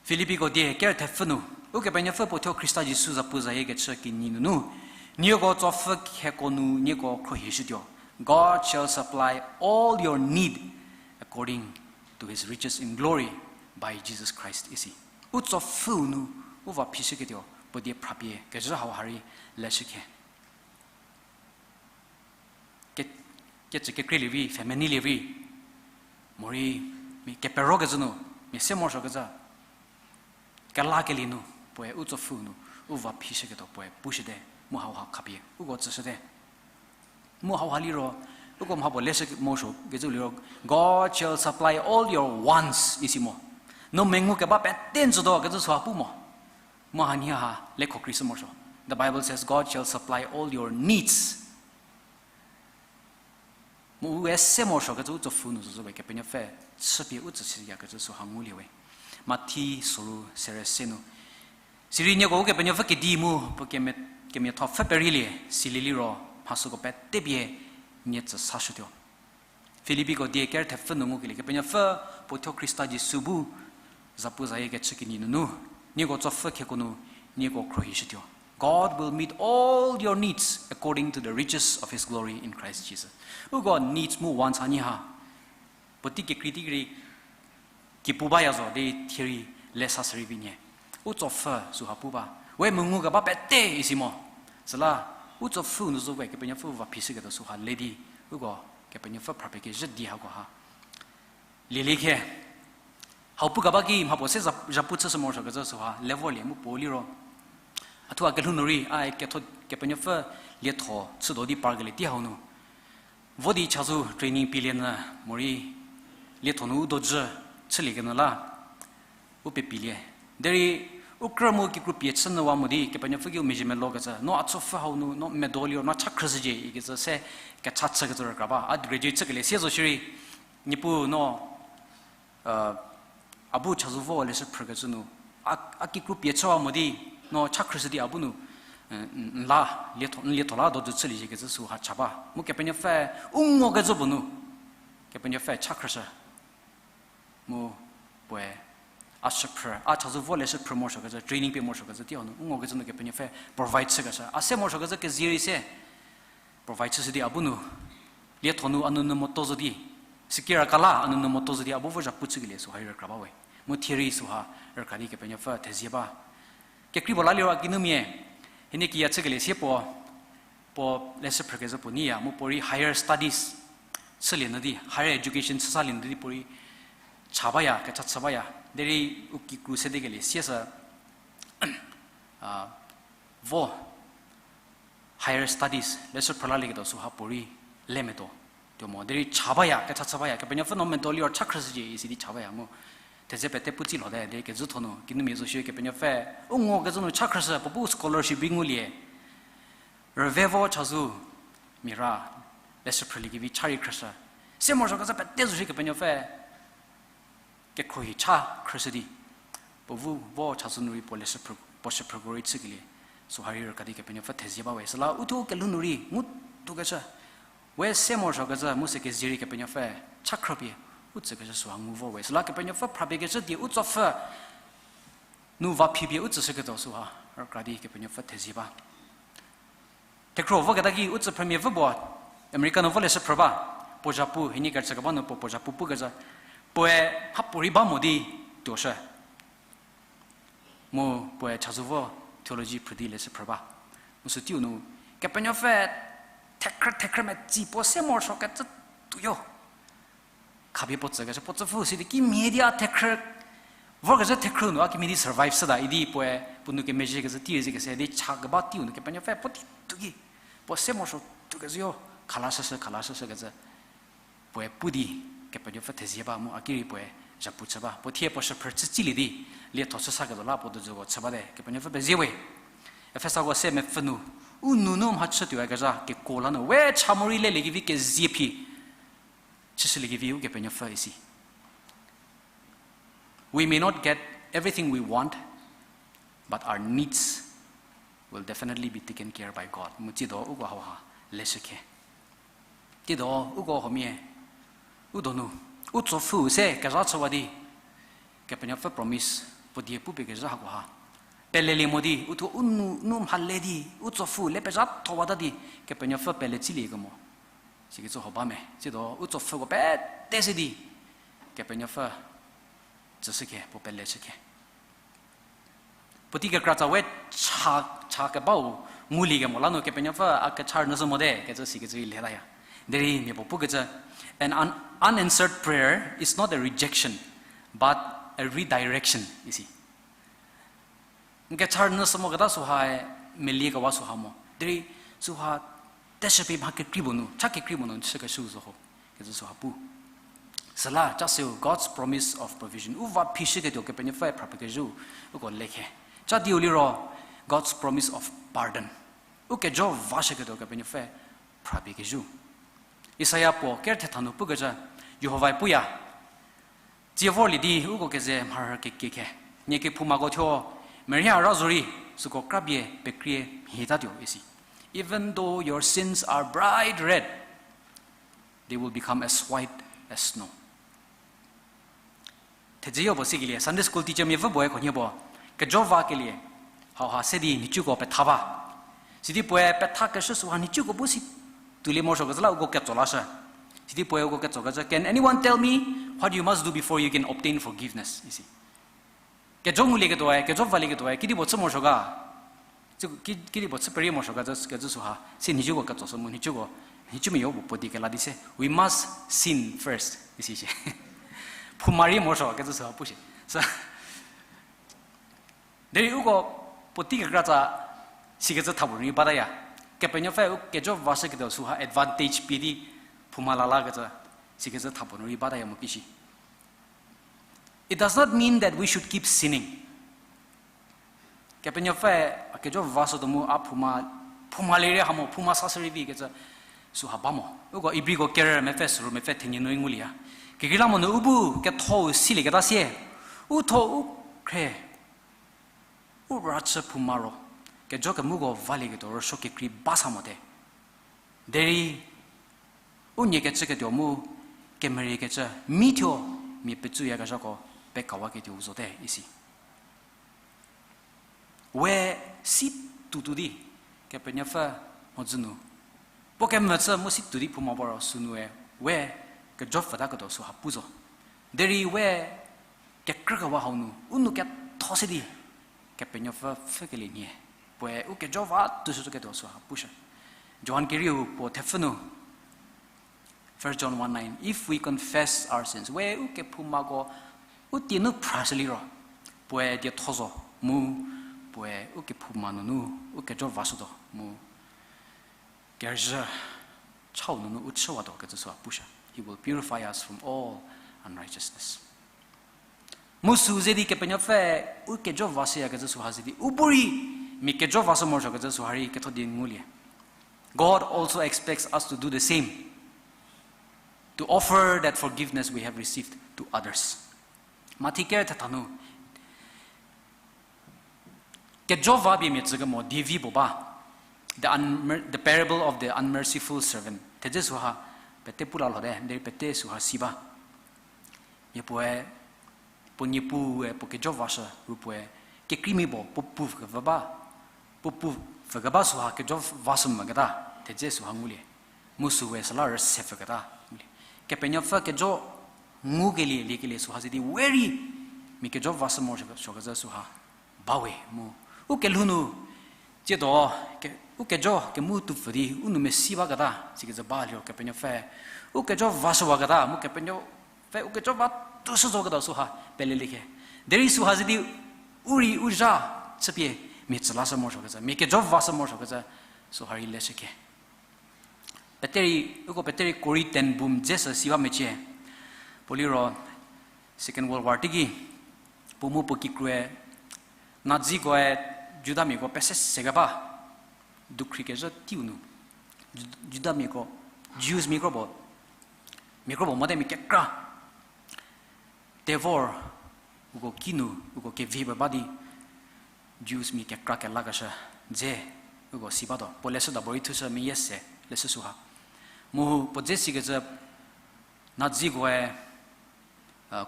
Filipiko die ker thepfü nu, Ukepenuopfü puo thuo Khrista Jisu zapu zayiekecü kinyi nunu, nieko tsopfhü kheko nu nieko khruohishütuo. God shall supply all your need according to his riches in glory by Jesus Christ isi. U tsopfhü nu u va phishüketuo puo die phrapie kezhü hauha rei leshükhe. Ke, kecü kekreilie vi, family lie vi, morei mia keperokecü nu, mia se morosuokecü kelakelie nu, puoe u tsopfhü nu u va phishüketuo puoe pushüte, mu hauha khapie uko tsüshüte. Mu hauha liro, uko mhapuo leshü morosuokecü liro, God shall supply all your wants isi mo. No mengu keba pete n tsütuo kecü süha pu mo. Mu hanhie ha lekhokrei shü morosuo. The Bible says God shall supply all your needs. Mu u se morosuokecü u tsopfhü nu zo zo we Kepenuopfü chüpie u tsüshüyakecü süha ngulie we. Mathi soru sere se nu, sirei nieko Ukepenuopfü kedi mu puo kemia, kemiatho pfü perielie, silie liro mhasüko pete pie nie tsü sashütuo. Filipiko die ker thepfü nu ngukelie Kepenuopfü puo thuo Khrista Jisu bu zapu zayiekecü kinyi nunu, nieko tsopfhü kheko nu Nieko khruohishütuo. God will meet all your needs according to the riches of his glory in Christ Jesus. Uko needs mu wants ha nyi ha, puotei kekrei teirei ki pu baya zo di thierei lesa sürei vi nhie. U tsopfü süha pu ba. We mengukeba pete isi mo. Süla, u tsopfü nu zo we Kepenuopfü va phishüketuo süha le di, uko Kepenuopfü phrapie kezhü di hako ha. Lielie khe. Hau pu keba ki mha puo se zha-, zhapu chüshü morosuokecü süha level lie mu puo liro. A thuo a kelhou nu rei, a ketho Kepenuopfü lietho chütuo di parkelie tei hau nu. Vo di chazou training pielie nyü morei lietho nu u dojü chüliekenyü la u pepilie. Derei u krü mu kikru pie chü nyüwa mo di Kepenuopfü ki u mezhie melokecü, no a tsopfü hau nu, no medo liro, no cha khrüshücie ikecü se kecha chükecü rükra ba. A graduate chükelie sie zo shierei, Niepuu no, a bu chazou vo leshü phrükecü nu, a, a kikru pie chüwa mo di, no cha khrüshü di a bu nu, n, n la, lietho, n lietho la dojü chüliecie ikecü süha cha ba. Mu Kepenuopfü, u ngokecü puo nu, Kepenuopfü cha khrüshü. Mu puoe, a shüphrü, a chazou vo leshü phrü morosuokecü, training pie morosuokecü tei hau nu, u ngokecü nu Kepenuopfü provide chükeshü. A se morosuokecü kezie rei se provide chüshü di a bu nu, lietho nu a nounyü moto zo di, sikira kala a nounyü moto zo di a bu vo zhapu chükelie süha rei rükra ba we. Mu thierei süha rükra di Kepenuopfü thezie ba. Kekreipuo la liro a kinumia, hienie kiya chükelie sie puo, puo leshü phrükezhü puo nyiya, mu puorei higher studies chülie nyü di, higher education chüsalie nyü di puorei cha baya, kecha chü baya. Derei u kikru sedekelie siesü, a, vo higher studies leshü phrülalieketuo süha puorei le medo. Tuo mo, derei cha baya, kecha chü baya, Kepenuopfü no medo liro cha khrüshücie isi di cha baya mu. Thedze pete pu tsi lhote, derei kezhütho nu, kinumia zo shie Kepenuopfü, u ngokecü nu cha khrüshü, puo bu scholarship rei ngulie. Rüve vo chazou, mira, leshü phrüliekevi cha rei khrüshü. Se morosuokecü pete zo shie Kepenuopfü, kekhruohi cha khrüshü di. Puo bu vo chazou nu rei puo leshü phrü, puo shüphrüko rei chükelie. Süha rei rükra di Kepenuopfü thezie ba we. Süla u thuo u kelhou nu rei ngu tukecü. We se morosuokecü mu se kezie rei Kepenuopfü cha khrüpie u tsükecü süha ngu vo we. Süla Kepenuopfü phrapie kezhü di u tsopfü nu va phipie u tsüshüketuo süha rükra di Kepenuopfü thezie ba. Thekhro voketa ki u tsüphrümia vü puo, America nu vo leshü phrü ba, puo zhapu, hienie kerüchü keba nu puo, puo zhapu pukecü, puoe mhapuorei ba mo di tuoshü. Mu puoe chazou vo theology phrü di leshü phrü ba. Mu sü teiu nu, Kepenuopfü thekhrü, thekhrü metsi puo se morosuokecü tuoyo. Khapie puo tsükecü, puo tsüpfü si di kimhie di a thekhrü, vorkezhü thekhrü nu a kimhie di survive shüta idi puoe, puo nu kemezhiekecü tei rei zie kese di cha keba teiu nu Kepenuopfü puotei tuo ki, puo se morosuo tuokezhüyo, khalashüshü, khalashüshükecü. Puoe pu di, Kepenuopfü thezie ba mu a ki rei puoe zhapu chü ba. Puo thie puo shüphrü chü tsilie di, lietho chü saketuo la puo dojüko chü bate, Kepenuopfü pezie we. Efesako se mepfü nu, u nou nu mhachü tuoyakezha kekuo la nu, we cha morei leliekevi kezie phi chüshüliekevi Ukepenuopfü isi. We may not get everything we want, but our needs will definitely be taken care by God. Mu tsiedo uko hauha leshükhe. Tsiedo uko huomia, u donu, u tsopfü se kezha chüwa di, Kepenuopfü promise puo die pupie kezha hakoha pelelie mo di, u thuo u nou nu mhale di, u tsopfü le pezha thowata di, Kepenuopfü pele tsiliekemo. Sikecü ho ba me, tsiedo u tsopfüko pete se di, Kepenuopfü tsüshükhe, puo pele chükhe. Puotei kekratsa we cha, cha kebau nguliekemo la nu Kepenuopfü a kecha rünyüshü mote, kecü sikecü rei letaya. Derei mia puo pukecü, an un-, unanswered prayer is not a rejection, but a redirection, isi. N kecha rünyüshü moketa sühae, meliekewa süha mo. Derei süha teshüpie mha kekrei puo nu, cha kekrei puo nu chükeshü zo ho, kecü süha pu. Süla, cha seu, God's promise of provision. U va phishüketuo Kepenuopfü phrapie kezhü, uko lekhe. Cha diu liro, God's promise of pardon. U kejo vashüketuo Kepenuopfü phrapie kezhü. Isaia puo ker thetha nu pukecü, Jihovae puya, tsie vorlie di uko keze mharhü kekie khe, nie kephoumako thuo, merhie ra zorei, süko krapie pekrie mhietatuo isi. Even though your sins are bright red, they will become as white as snow. Thedzeyo puo sikelie, Sunday school teacher mia vü puoe khunhie puo, kejo vakelie, Hauha se di nhicuko petha ba. Sidi puoe petha keshü süha nhicuko bu si tuolie morosuokecü la uko ketso lashü. Sidi puoe uko ketsokecü, Can anyone tell me what you must do before you can obtain forgiveness? isi. Kejo ngulieketuoe, kejo valieketuoe, kedipuo chü morosuo ga? Ki, kedipuo chü perie morosuo ga kecü süha, si nhicuko ketsoshü mu nhicuko, nhicu meyo puo puo di kela di se, We must sin first, isi shie. Phouma rie morosuo kecü süha pu shie. Derei uko puotei kekratsa sikecü thapuo nu rei bataya. Kepenuopfü u kejo vashüketuo süha advantage pie di phouma lalakecü sikecü thapuo nu rei bataya mo kishi. It does not mean that we should keep sinning. Kepenuopfü a kejo vashütuo mu a phouma, phouma lerei ha mo, phouma sashü rei vi kecü süha ba mo. Uko Ibriko kerü mepfü suru mepfü thenie nu ngulie ya. Kekreilamonyü u bu ketho-u silieketa sie, u tho u khre, u rachü phouma ro, kejo kemuko valieketuo rüsuo kekrei ba sa mote. Derei u nie kecüketuo mu kemeriekecü mi thuo mia pecuyakezhako pekawaketuou zote isi. We si tuotuo di Kepenuopfü mhodzü nu puo kemvü chü mu si tuo di phouma ba ro sünue we kejo pfütaketuo süha pu zo. Derei we kekrükewa hau nu u nou ketho se di Kepenuopfü pfhükelie nhie, puoe u kejo va tuoshüketuo süha pushü. Johan kerieu puo thepfü nu, First John one nine, If we confess our sins, we u kephoumako u tie nu phrashü liro, puoe dietho zo mu puoe u kephouma nunu u kejo vashütuo mu kerüzhü chau nunu u chüwatuo kecü süha pushü. He will purify us from all unrighteousness. Mu sü ze di Kepenuopfü u kejo vashüyakecü süha ze di u bu rei mia kejo vashü morosuokecü süha rei ketho di ngulie. God also expects us to do the same, to offer that forgiveness we have received to others. Mathi ker thetha nu kejo va pie mia tsükemo dievi puo ba. The unmer-, the parable of the unmerciful servant. Thedze süha pete pu lalhote, derei pete süha si ba. Mia puoe, puo niepue puo kejo vashü ru puoe, kekreimia puo, puo pu pfükeba, puo pu pfükeba süha kejo vashü moketa, thedze süha ngulie. Mu süwe süla rüse pfüketa ngulie. Kepenuopfü kejo ngukelie liekelie süha ze di we rei mia kejo vashü morosuokecü süha bawe mu u kelhou nu tsiedo u kejo kemu tuopfü di u nou mesi baketa sikecü ba liro Kepenuopfü u kejo vashüwaketa mu Kepenuopfü u kejo va tuoshü zoketa süha pelelie khe. Derei süha ze di u rei u zha chüpie mia tsü lashü morosuokecü, mia kejo vashü morosuokecü süha rei leshü khe. Pete rei, uko pete rei Corrie ten Boom dze sü si ba mecie. Puo liro Second World War teiki puo mu puo kikrue Nazikoe Judamiako pese sekeba, dukhrikezhü teiu nu, Ju-, Judamiako, Jews mia kropuo, mia kropuo mote mia kekra tevor uko kinu uko kevi ba di Jews mia kekra kelakeshü dze uko si batuo. Puo leshüda puorei thushü meyie se leshü süha. Mu puo dze sikecü Nazikoe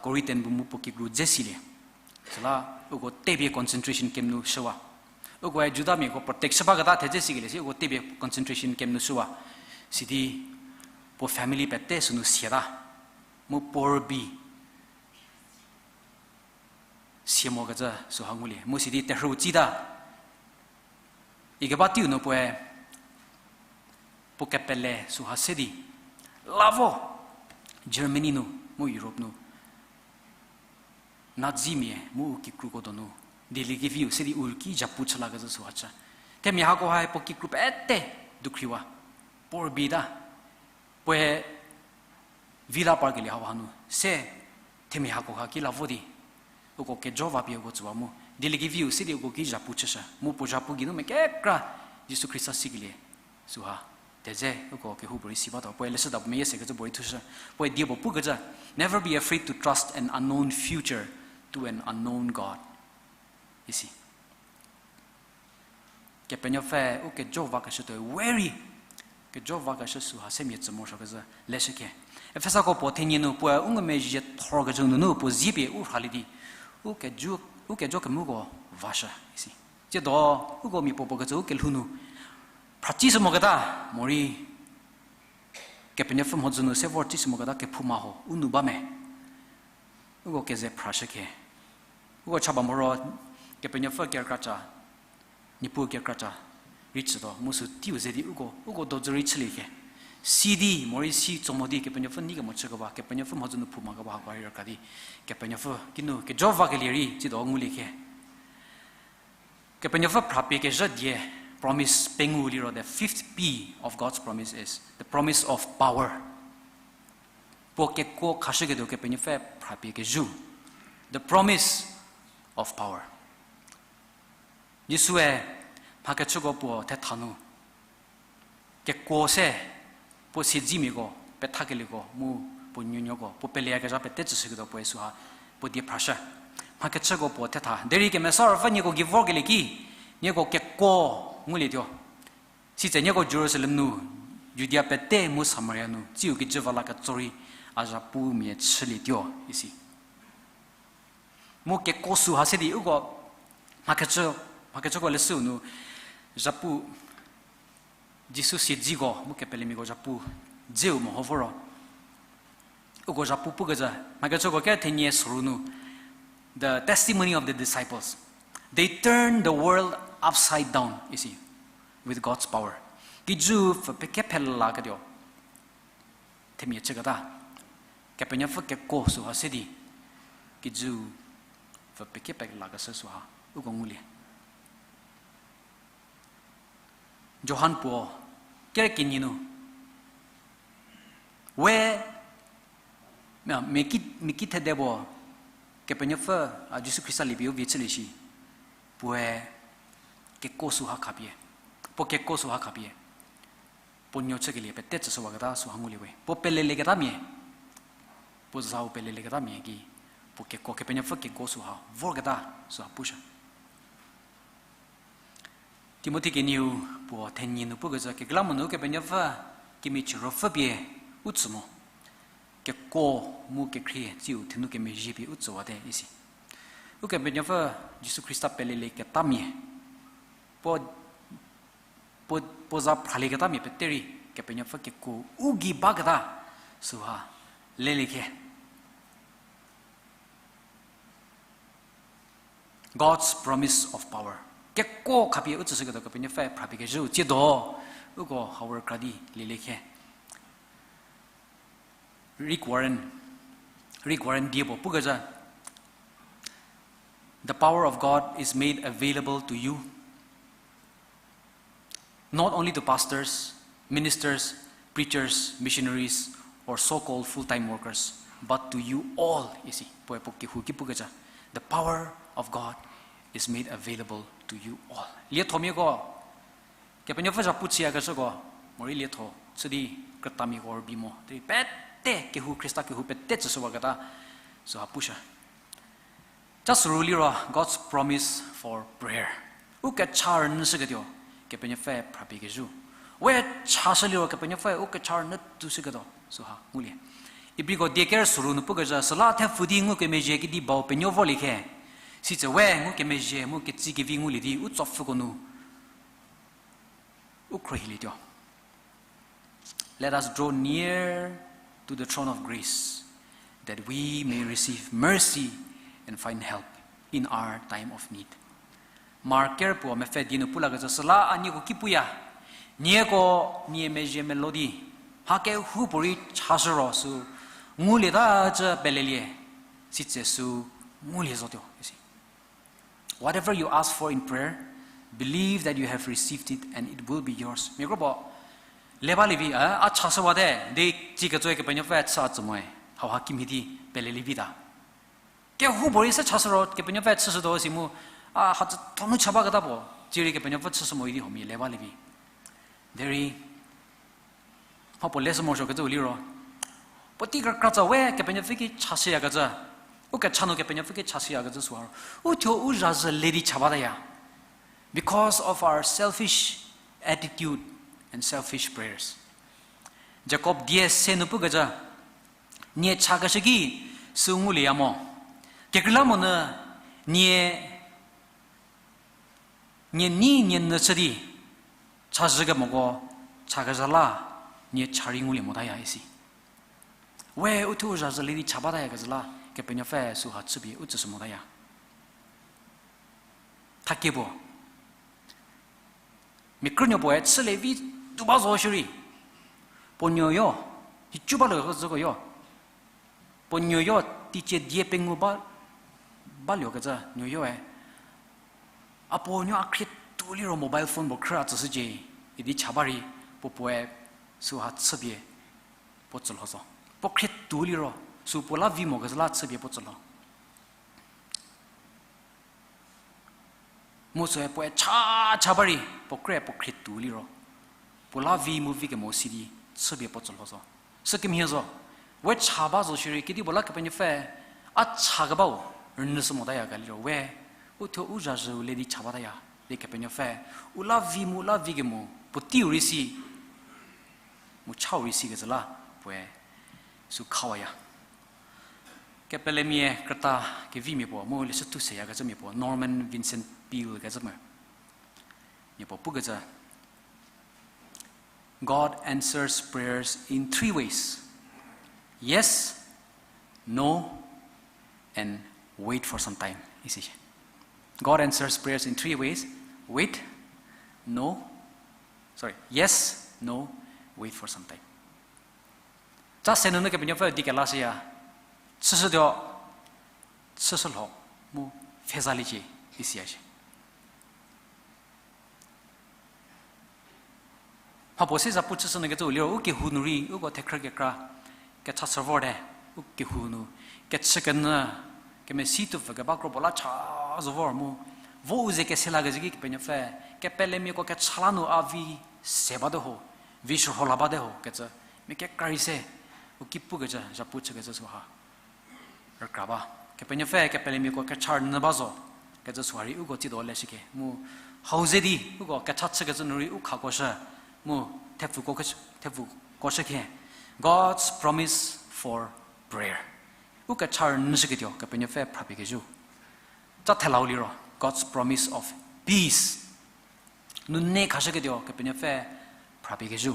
Corrie ten Boom mu puo kikru dze silie. Süla uko tepie concentration camp nu shüwa. Ukoe Judamiako protect shü baketa thedze sikelie si uko tepie concentration camp nu shüwa. Sidi puo family pete sünu siata. Mu puo rübei sie mokecü süha ngulie. Mu sidi terhüu tsita ikeba teiu nu puoe puo kepele süha se di lavo Germany nu mu Europe nu Nazimia mu u kikruko donu dieliekeviu se di u ki zhapu chü lakecü süha chü. Themia hako hae puo kikru pete dukhriwa. Puo rübeita puoe villa parkelie hau hanu se themia hako ha ki la vo di uko kejo va pie uko tsüwa mu dieliekeviu se di uko ki zhapu chüshü mu puo zhapu geinu mia kekra Jisu Khrista sikelie süha thedze uko kehoupuorei si batuo. Puoe leshüda puo meyie sekecü puorei thushü. Puoe die puo pukecü, Never be afraid to trust an unknown future to an unknown God, isi. Kepenuopfü u kejo vakeshütuo we rei kejo vakeshü süha se mia tsü morosuokecü leshü khe. Efesako puo thenie nu puoe u ngumezhie thorkecü nunu puo zie pie u rhalie di u kejo, u kejo kemuko vashü, isi. Tsiedo, uko mia puo puo kecü u kelhou nu phra tsishü moketa, morei Kepenuopfü mhodzü nu se vor tsishü moketa kephouma ho u nu ba me. Uko keze phrashü khe. Uko cha ba moro, Kepenuopfü kerkraca, Niepuu kerkraca rei chütuo, mu sü teiu ze di uko, uko dojü rei chülie khe. Si di, morei si tso mo di, Kepenuopfü nei kemo chükewa, Kepenuopfü mhodzü nu phouma kewa hako rei raka di, Kepenuopfü kinu kejo vakelie rei, tsiedo ngulie khe. Kepenuopfü phrapie kezhü die, promise pengou liro, the fifth P of God's promise is the promise of power. Puo kekuo khashüketuo Kepenuopfü phrapie kezhü, the promise of power. Jisue mhakechüko puo thetha nu kekuo se, puo siedzimiako, pethakelieko mu puo nuonuoko, puo peleyakezha pete tsüshüketuo puoe süha puo die phrashü. Mhakechüko puo thetha, derei Kemesa Ruopfü nieko gei vorkelie ki, nieko kekuo ngulietuo. Sitse nieko Jerusalem nu, Judia pete mu Samaria nu tsiu kijü va la ketso rei a zhapumia chülietuo, isi. Mu kekuo süha se di uko mhakechü, mhakechüko leshüu nu zhapu, Jisu siedziko mu kepelemiako zhapu dzeu meho voro, uko zhapu pukecü, mhakechüko ke thenie soru nu, the testimony of the disciples. They turned the world upside down, isi, with God's power. Kijü pfü pekephe laketuo themia chüketa, Kepenuopfü kekuo süha se di, kijü pfü pekephe lakeshü süha uko ngulie. Johan puo, ker kenie nu, we, mia, mia ki, mia ki thede puo, Kepenuopfü, a, Jisu Khrista liepie u vie chülie shi, puoe kekuo süha khapie, puo kekuo süha khapie, puo nuo chükelie pete tsüshüwaketa süha ngulie we. Puo pelelieketamia, puo zau pelelieketamia ki, puo kekuo, Kepenuopfü kekuo süha vorketa süha pushü. Timothi kenieu puo thenie nu pukecü, kekreilamonyü Kepenuopfü kemichie ruopfü pie u tsü mo, kekuo mu kekhrie tsiu thenu kemezhie pie u tsüwate isi. Ukepenuopfü Jisu Khrista pelelieketamia, puo, puo, puo za phralieketamia pete rei Kepenuopfü kekuo u gei baketa süha lelie khe. God's promise of power. Kekuo khapie u tsüshüketuo Kepenuopfü phrapie kezhü tsiedo, uko hauor kra di lielie khe. Rick Warren, Rick Warren die puo pukecü, the power of God is made available to you, not only to pastors, ministers, preachers, missionaries, or so-called full-time workers, but to you all, isi. Puoe puo kehou ki pukecü, the power of God is made available to you all. Liethomiako, Kepenuopfü zhapu chüyakeshüko, morei lietho chü di krütamiako rübei mo. Derei pete kehou, Khrista kehou pete tsüshüwaketa süha pushü. Ca süru liro God's promise for prayer. U kecha rünyüshüketuo Kepenuopfü phrapie kezhü. We chashü liro Kepenuopfü u kecha rünyü tushüketuo süha ngulie. Ibriko die ker süru nu pukecü, süla thepfü di ngukemezhie kidi bau penuo vorlie khe. Sitse we ngukemezhie mu ketsi kevi ngulie di u tsopfhüko nu u khruohilietuo. Let us draw near to the throne of grace, that we may receive mercy and find help in our time of need. Mark ker puo mepfü die nu pu lakecü, süla a nieko ki puya, nieko nie mezhie melo di mha kehoupuorei chashü ro sü ngulieta cü pelelie, sitse sü ngulie zotuo isi. Whatever you ask for in prayer, believe that you have received it and it will be yours. Mia kro puo, le balievi, a, a chashüwate, di tsie ketsoe Kepenuopfü chü a tsü moe, hauha kimhie di pelelie vita. Kehoupuorei se chashü ro Kepenuopfü chüshütuo si mu, a hatsü thonu cha baketa puo, tsierei Kepenuopfü chüshü mo idi huomia le balievi. Derei mha puo leshü morosuokecü u liro, puotei kra kratsa we Kepenuopfü ki chashüyakecü, u kecha nu Kepenuopfü ki chashüyakecü süha ro, u thuo u zhazhü le di cha bataya, because of our selfish attitude and selfish prayers. Jakob die se nu pukecü, nie chakeshü ki sü ngulieya mo. Kekreilamonyü nie Nie nei nie nyü chü di, chazhü kemoko, cha kezha la, nie cha rei ngulie motaya isi. We uthuo u zhazhülie di cha bataya kezhü la, Kepenuopfü süha chüpie u tsüshü motaya. Thakie puo. Mia krünuo puoe chülie vi tuo ba zo shierei. Puo nuoyo, hicu ba lo zhüko yo. Puo nuoyo teicie die pengou ba, baluokecü nuoyoe. A puo nuo a khrietuo liro mobile phone puo khrü a tsüshücie, idi cha ba rei, puo puoe süha chüpie puo tsülho zo. Puo khrietuo liro, sü puo la vi mokezhü la chüpie puo tsülho. Mu süe puoe cha, cha ba rei, puo krü puo khrietuo liro. Puo la vi mu vi kemo si di, chüpie puo tsülho zo. Sükemhie zo, we cha ba zo shierei kedipuo la Kepenuopfü, a cha kebau, rünyüshü motaya ga liro we, uthuo u zhazhüu le di cha bataya, di Kepenuopfü, u la vi mu la vi kemo, puoteiu rei si, mu chau rei si kezhü la, puoe, sü khawaya. Kepelemia krüta kevimia puo, mu leshü thu seyakecümia puo, Norman Vincent Peale kecü mu. Mia puo pukecü, God answers prayers in three ways. Yes, no, and wait for some time. Isi. God answers prayers in three ways. Wait, no, sorry, yes, no, wait for some time. Cha se nunu Kepenuopfü di kelashüya, chüshütuo, chüshü lho, mu pfhezaliecie, isiya shie. Mhapuo se zapu chüshü nu kecü u liro u kehou nu rei, uko thekhrü kekra, kecha chü vorte, u kehou nu, kechükenyü, kemesi tuopfü keba kro puo la cha zo vor mu, vo u ze kese lakezhü ki Kepenuopfü, kepelemiako kecha la nu a vi se bate ho, vi shürho la bate ho kecü, mia kekra rei se, u ki pukecü, zapu chükecü süha rükra ba. Kepenuopfü kepelemiako kecha rünyü ba zo kecü süha rei uko tsiedo leshüke. Mu hau ze di uko kecha chükecü nu rei u khakoshü. Mu thepfuko ke-, thepfukoshü khe. God's promise for prayer. U kecha rünyüshüketuo Kepenuopfü phrapie kezhü. Cha thelau liro, God's promise of peace. Nune khashüketuo Kepenuopfü phrapie kezhü.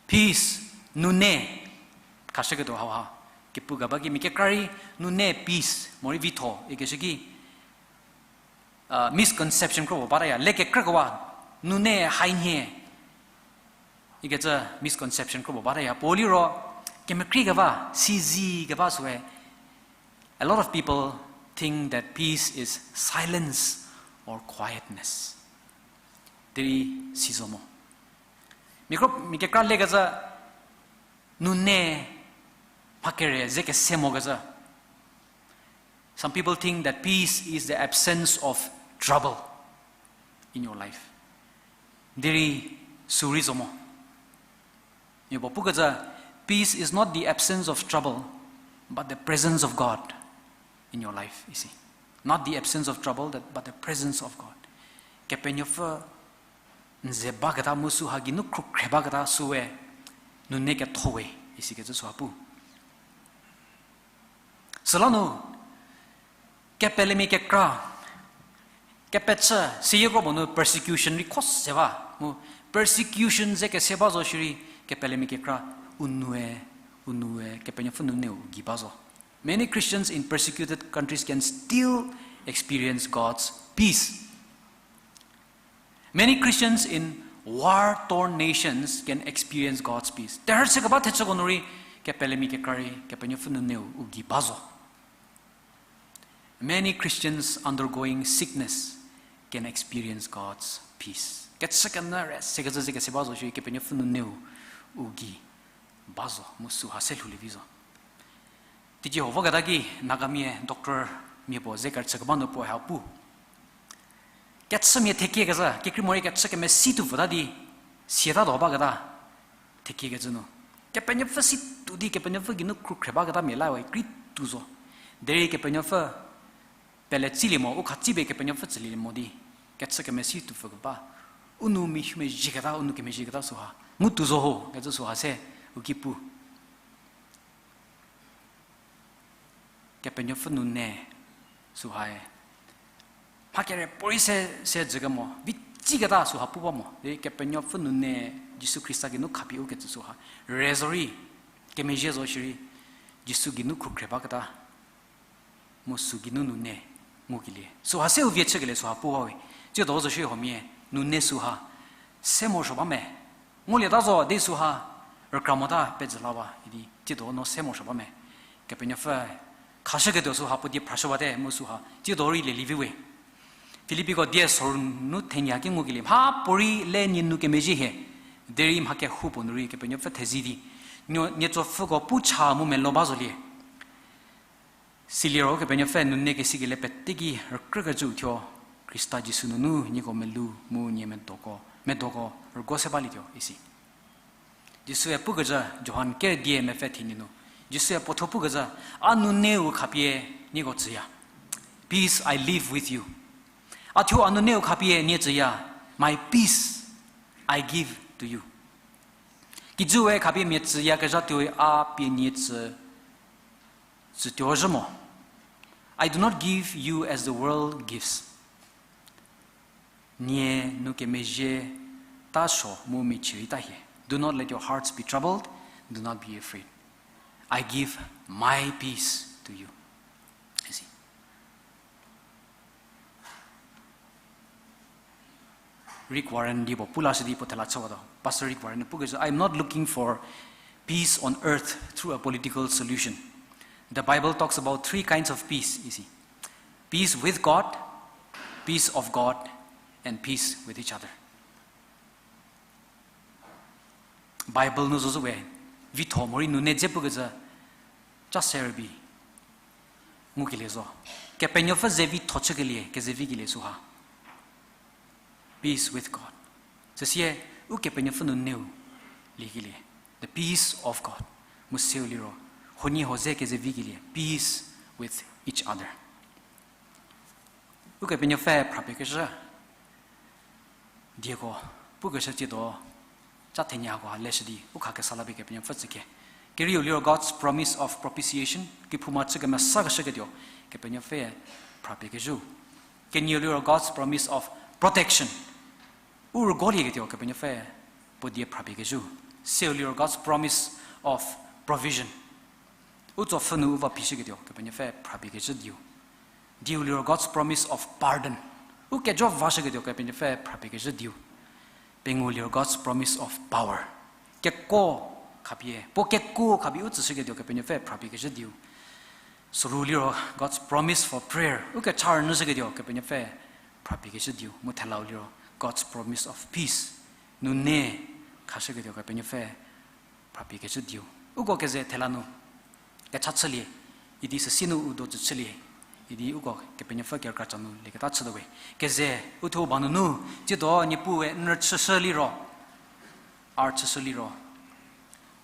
Peace, nune khashüketuo hauha. Kepu keba ki mia kekra rei nune peace morei vitho ikeshü ki, misconception kro puo bataya. Le kekrükewa nune hainhie ikecü misconception kro puo bataya. Puo liro kemekrie keba, sizi keba süe. A lot of people think that peace is silence or quietness. Derei si zo mo. Mia kro, mia kekra lekecü, nune mha kere ze kese mokecü. Some people think that peace is the absence of trouble in your life. Derei sü rei zo mo. Mia puo pukecü, peace is not the absence of trouble, but the presence of God in your life, isi. Not the absence of trouble, that, but the presence of God. Kepenuopfü n ze baketa mu süha geinu khrukhre baketa süe, nune ketho we, isikecü süha pu. Süla nu, kepelemia kekra, kepechü, seyie kro puo nu persecution rei kho se ba, mu persecution ze kese ba zo shierei, kepelemia kekra, u nue, u nue, Kepenuopfü nuneu u gei ba zo. Many Christians in persecuted countries can still experience God's peace. Many Christians in war-torn nations can experience God's peace. Terhü chükeba thechüko nu rei, kepelemia kekra rei, Kepenuopfü nuneu u gei ba zo. Many Christians undergoing sickness can experience God's peace. Kechükenyü re sekecü ze kese ba zo shi Kepenuopfü nuneu u gei ba zo, mu süha se lhoulie vi zo. Teicie ho voketa ki Nagamia doctor mia puo ze kerüchü keba nu puo ha pu. Kechümia thekie kezhü, kekrei morei kechü kemesi tuo pfüta di, siata do baketa, thekie kecü nu. Kepenuopfü si tuo di, Kepenuopfü geinu khrukhre baketa mia la we krei tuo zo. Derei Kepenuopfü pele tsilie mo, u khatsipie Kepenuopfü tsülie mo di, kechü kemesi tuo pfü keba. U nou mia huomezhieketa, u nou kemezhieketa süha. Mu tuo zo ho, kecü süha se, u ki pu. Kepenuopfü nune sühae. mha kere puorei se, se jükemo, vi tsiketa süha pu ba mo. Derei Kepenuopfü nune Jisu Khrista geinu khapie u kecü süha. Re zorei, kemezhie zo shierei, Jisu geinu khrukhre baketa. Mu sü geinu nune ngukelie. Süha seu vie chükelie süha pu bawe. Tsiedo zo shierei huomia, nune süha. Se morosuo ba me. Ngulieta zo di süha, rükra mota pezhü la ba idi, tsiedo no se morosuo ba me. Kepenuopfü, khashüketuo süha puo die phrashü bate mu süha, tsiedo rei lelie vi we. Filipiko die sorü nu thenie ki ngukelie, mha puorei le nie nou kemezhie hie, derei mha kehoupuo nu rei Kepenuopfü thezie di, nuo, nie tsopfüko pu cha mu melo ba zolie. Siliro Kepenuopfü nune kesikelie peteki rükrükecü thuo, Khrista Jisu nunu nieko melu mu nie medoko, medoko rüguo se balietuo isi. Jisue pukezhü, Johan ker die mepfü thenie nu. Jisue puothuo pukezhü, a nuneu khapie nieko tsüya. Peace I leave with you. A thuo a nuneu khapie nie tsüya, my peace I give to you. Kijüe khapie mia tsüyakezha tuoi a pie nie tsü, tsütuo zhü mo. I do not give you as the world gives. Nie nou kemezhie ta suo mu michie rei ta hie. Do not let your hearts be troubled, do not be afraid. I give my peace to you. Isi. Rick Warren di puo pu lashü di puo thela chüwatuo. Pastor Rick Warren pukezhü, I'm not looking for peace on earth through a political solution. The Bible talks about three kinds of peace, isi. Peace with God, peace of God, and peace with each other. Bible nu zo zhü we, vitho morei nune dze pukezhü, cha se rübei ngukelie zo. Kepenuopfü ze vitho chükelie, keze vikelie süha. Peace with God. Süsie, Ukepenuopfü nuneu liekelie. The peace of God. Mu seu liro, huoniehuo ze keze vikelie. Peace with each other. Ukepenuopfü phrapie kezhü dieko, pukeshü tsiedo, cha thenie hako ha leshü di, u khakesa la pie Kepenuopfü tsüke. Kerieu liro God's promise of propitiation, kephouma chü kemesakeshüketuo, Kepenuopfü phrapie kezhü. Kenieu liro God's promise of protection. U rüguolieketuo Kepenuopfü puo die phrapie kezhü. Seu liro God's promise of provision. U tsopfü nu u va phishüketuo Kepenuopfü phrapie kezhü diu. Diu liro God's promise of pardon. U kejo vashüketuo Kepenuopfü phrapie kezhü diu. Pengou liro God's promise of power. Kekuo khapie, puo kekuo khapie u tsüshüketuo Kepenuopfü phrapie kezhü diu. Soru liro God's promise for prayer. U kecha rünyüshüketuo Kepenuopfü phrapie kezhü diu. Mu thelau liro God's promise of peace. Nune khashüketuo Kepenuopfü phrapie kezhü diu. Uko keze thela nu kecha chülie, idi süsie nu u do tsü chülie, idi uko Kepenuopfü kerükra cha nu lieketa chütuo we. Keze, uthuo ba nunu, tsiedo Niepuue n rüchüshü liro, a rüchüshü liro,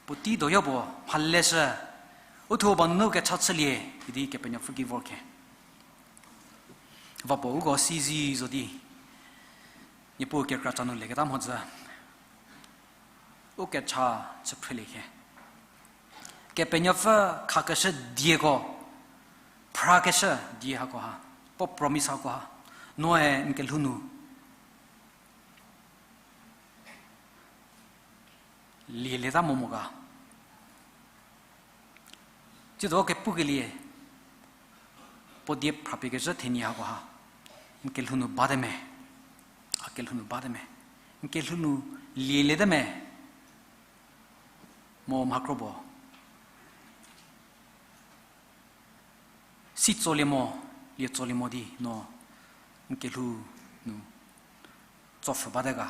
puotei doyo puo mhaleshü, uthuo ba nunu kecha chülie, idi Kepenuopfü ki vor khe. Va puo uko sizi zo di, Niepuu kerükra cha nu lieketa mhodzü, u kecha chü phrülie khe. Kepenuopfü khakeshü dieko, phrakeshü die hakoha, puo promise hakoha, noe n kelhou nu lielieta mo mo ga. Tsiedo kepukelie, puo die phrapie kezhü thenie hakoha, n kelhou nu bate me, a kelhou nu bate me, n kelhou nu lieliete me, mo mhakro puo si tsolie mo, lie tsolie mo di no n kelhou nu tsopfhü bate ga,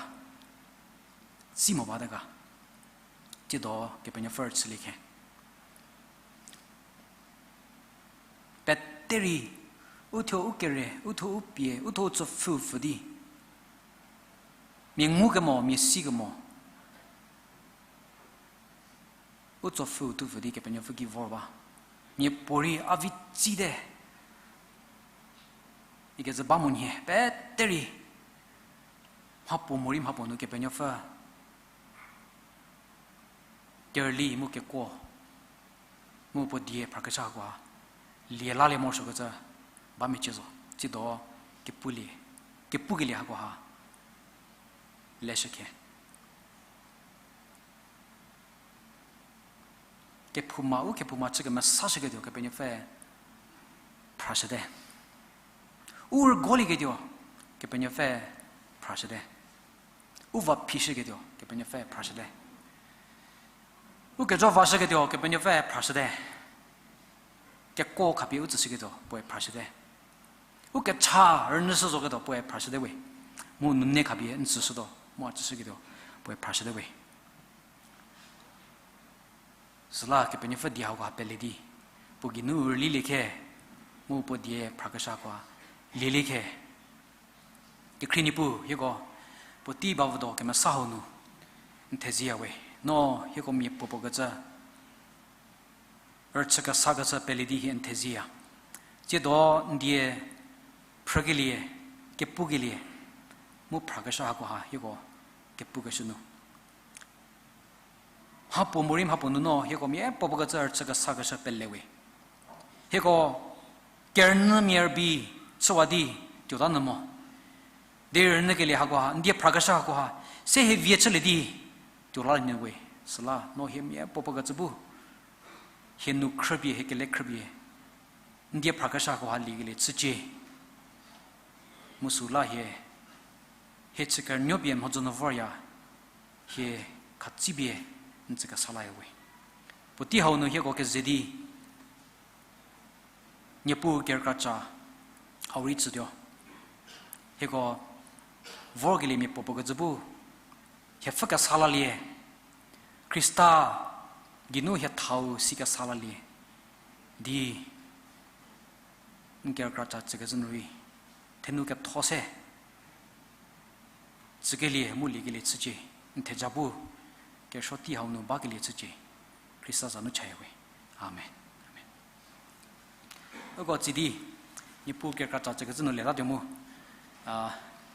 si mo bate ga. Tsiedo Kepenuopfü rüchülie khe. Peterei, uthuo u kere, uthuo u pie, uthuo u tsopfhü pfü di, mia ngukemo, mia sikemo, u tsopfhü tuopfü di Kepenuopfü ki vor ba. Niepuorei a vi tsite ikecü ba mo nhie, peterei mhapuo morei mhapuo nu Kepenuopfü kerüli mu kekuo, mu puo die phrakeshü hakoha, lie lalie morosuokecü ba mecie zo. Tsiedo kepulie, kepukelie hakoha leshükhe. Kephouma, u kephouma chü kemesashüketuo Kepenuopfü phrashüte. U rügolieketuo Kepenuopfü phrashüte. U va phishüketuo Kepenuopfü phrashüte. U kejo vashüketuo Kepenuopfü phrashüte. Kekuo khapie u tsüshüketuo puoe phrashüte. U kecha rünyüshü zoketuo puoe phrashüte we. Mu nune khapie n tsüshütuo mu a tsüshüketuo puoe phrashüte we. Süla Kepenuopfü die hakoha pele di, puo geinu rülilie khe, mu puo die phrakeshü hakoha lielie khe. Kekhrie Niepuu hieko puotei bavüdo kemesa hau nu n thezieya we. No hieko mia puopuo kecü rüchü kesa kecü pele di hie n thezieya. Tsiedo n die phrükelie, kepukelie, mu phrakeshü hakoha hieko kepukeshü nu, mhapuo morei mhapuo nu no hieko mia puopuo kecü rüchü kesa keshü pele we. Hieko kerünyümia rübei chüwa di tuota nyü mo. Derei rünyükelie hakoha, n die phrakeshü hakoha, se hie vie chülie di tuo lalie nyü we. Süla no hie mia puopuo kecü bu hie nu khrüpie, hie kele khrüpie n die phrakeshü hakoha liekelie chücie. Mu süla hie, hie chü kerünuopie mhodzü nu vorya, hie khatsipie n tsü kesa laya we. Puotei hau nu hieko keze di Niepuu kerükra ca hau rei tsütuo. Hieko vorkelie mia puopuo kecü bu hie pfhü kesa lalie, Khrista geinu hie thau si kesa lalie di n kerükra ca tsükecü nu rei thenu ketho se tsükelie mu liekelie chücie, n theja bu kesuo tei hau nu bakelie chücie, Khrista za nu chaya we. Amen. Amen. Uko tsidi, Niepuu kerükra ca tsükecü nu letatuo mu, a,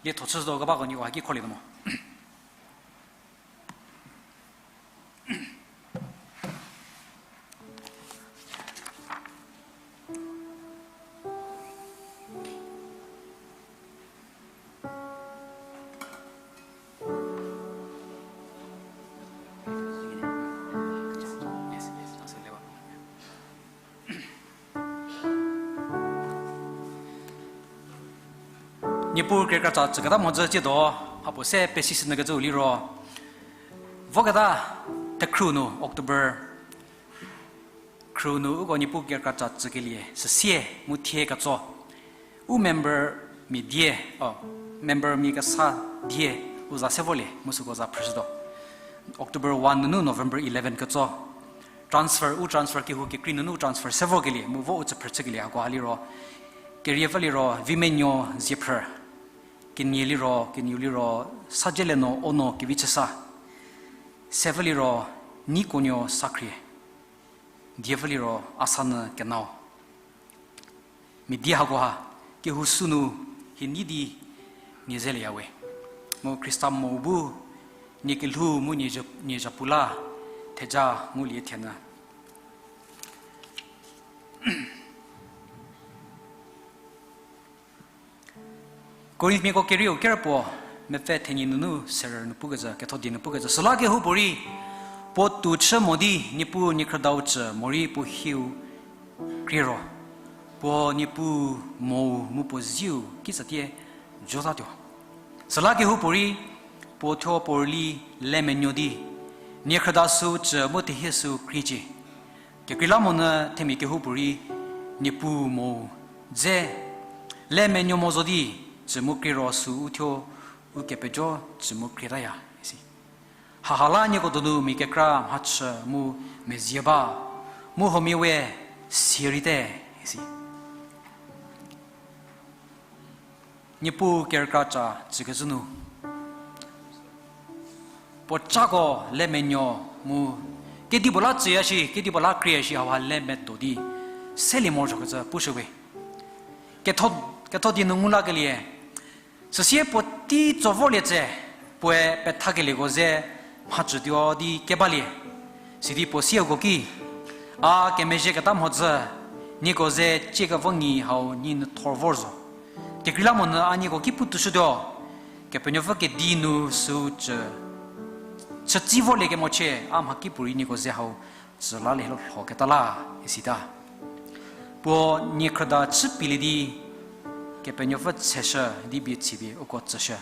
lietho chütuo kebako nieko haki kholietuo mo. Niepuu kerükra ca tsüketa mhodzü tsiedo, mhapuo se pesishünyükecüu liro, voketa tekhru nu, October khru nu uko Niepuu kerükra ca tsükelie süsie mu thie ketso, u member mia die, o, member mia kesa die u za se volie mu süko za phrüshütuo. October one nunu November eleven ketso, transfer, u transfer kehou kekrei nunu u transfer se vokelie mu vo u tsüphrü chükelie hakoha liro, keriepfü liro Vimenuo Ziephrü, kenie liro, kenieu liro Sadzieleno Ono Kevichüsa, sepfü liro Neikonuo Sakhrie, diepfü liro Asanyü Kenao. Mia die hakoha kehou sünu hie nei di nie zelieya we. Mu Khrista mo bu nie kelhou mu nie zha-, nie zhapu la theja ngulie thenyü. Korinthmiako kerieu kerpuo, mepfü thenie nunu serü nu pukecü, ketho die nu pukecü. Süla kehoupuorei, puo tou chü mo di Niepuu niekhrüdau cü morei puo hieu krie ro, puo Niepuu mou mu puo zieu kitsatie jotatuo. Süla kehoupuorei, puo thuo puo rüli lemenuo di niekhrüda süu cü mu tehie süu kriecie. Kekreilamonyü themia kehoupuorei Niepuu mou dze lemenuo mo zo di cü mu krie ro süu thuo u kepejo cü mu krietaya isi. Haha la nieko donu mia kekra mhachü mu mezie ba, mu huomia we sierei te isi. Niepuu kerükra ca tsükecü nu, puocako lemenuo mu, kedipuo la tsüya shi, kedipuo la krie shi, hauha le medo di selie morosuokecü pushüwe. Ketho, ketho die nu ngu lakelie, süsie puotei tso vorlie tse, puoe pethakelieko ze mhacütuo di kebalie. Sidi puo sieuko ki, a kemezhieketa mhodzü, nieko ze cie kevo nyi hau nyi nyü thor vor zo. Kekreilamonyü a nieko ki pu tushütuo, Kepenuopfü kedi nu süu chü, chütsi vorlie kemochie, a mhakipuorei nieko ze hau tsü lalie lhoketa la, isita. Puo niekhrüda chü pielie di, Kepenuopfü tseshü di bie chipie uko tsüshü.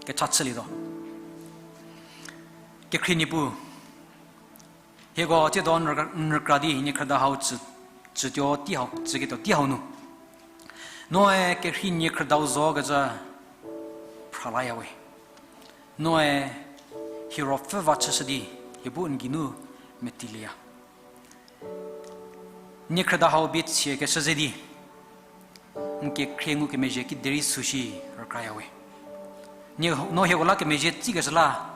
Kecha chülietuo. Kekhrie Niepuu, hieko tsiedo n rükra di niekhrüda hau tsü, tsütuo tei hau, tsüketuo tei hau nu, noe kerhei niekhrüdau zokecü phralayawe. Noe hie ruopfü va chüshü di, hie bu n geinu metilieya. Niekhrüda hau bie chiekeshü ze di, n kekhrie ngukemezhie kiderei süshi rükrayawe. No hieko la kemezhie tsikeshü la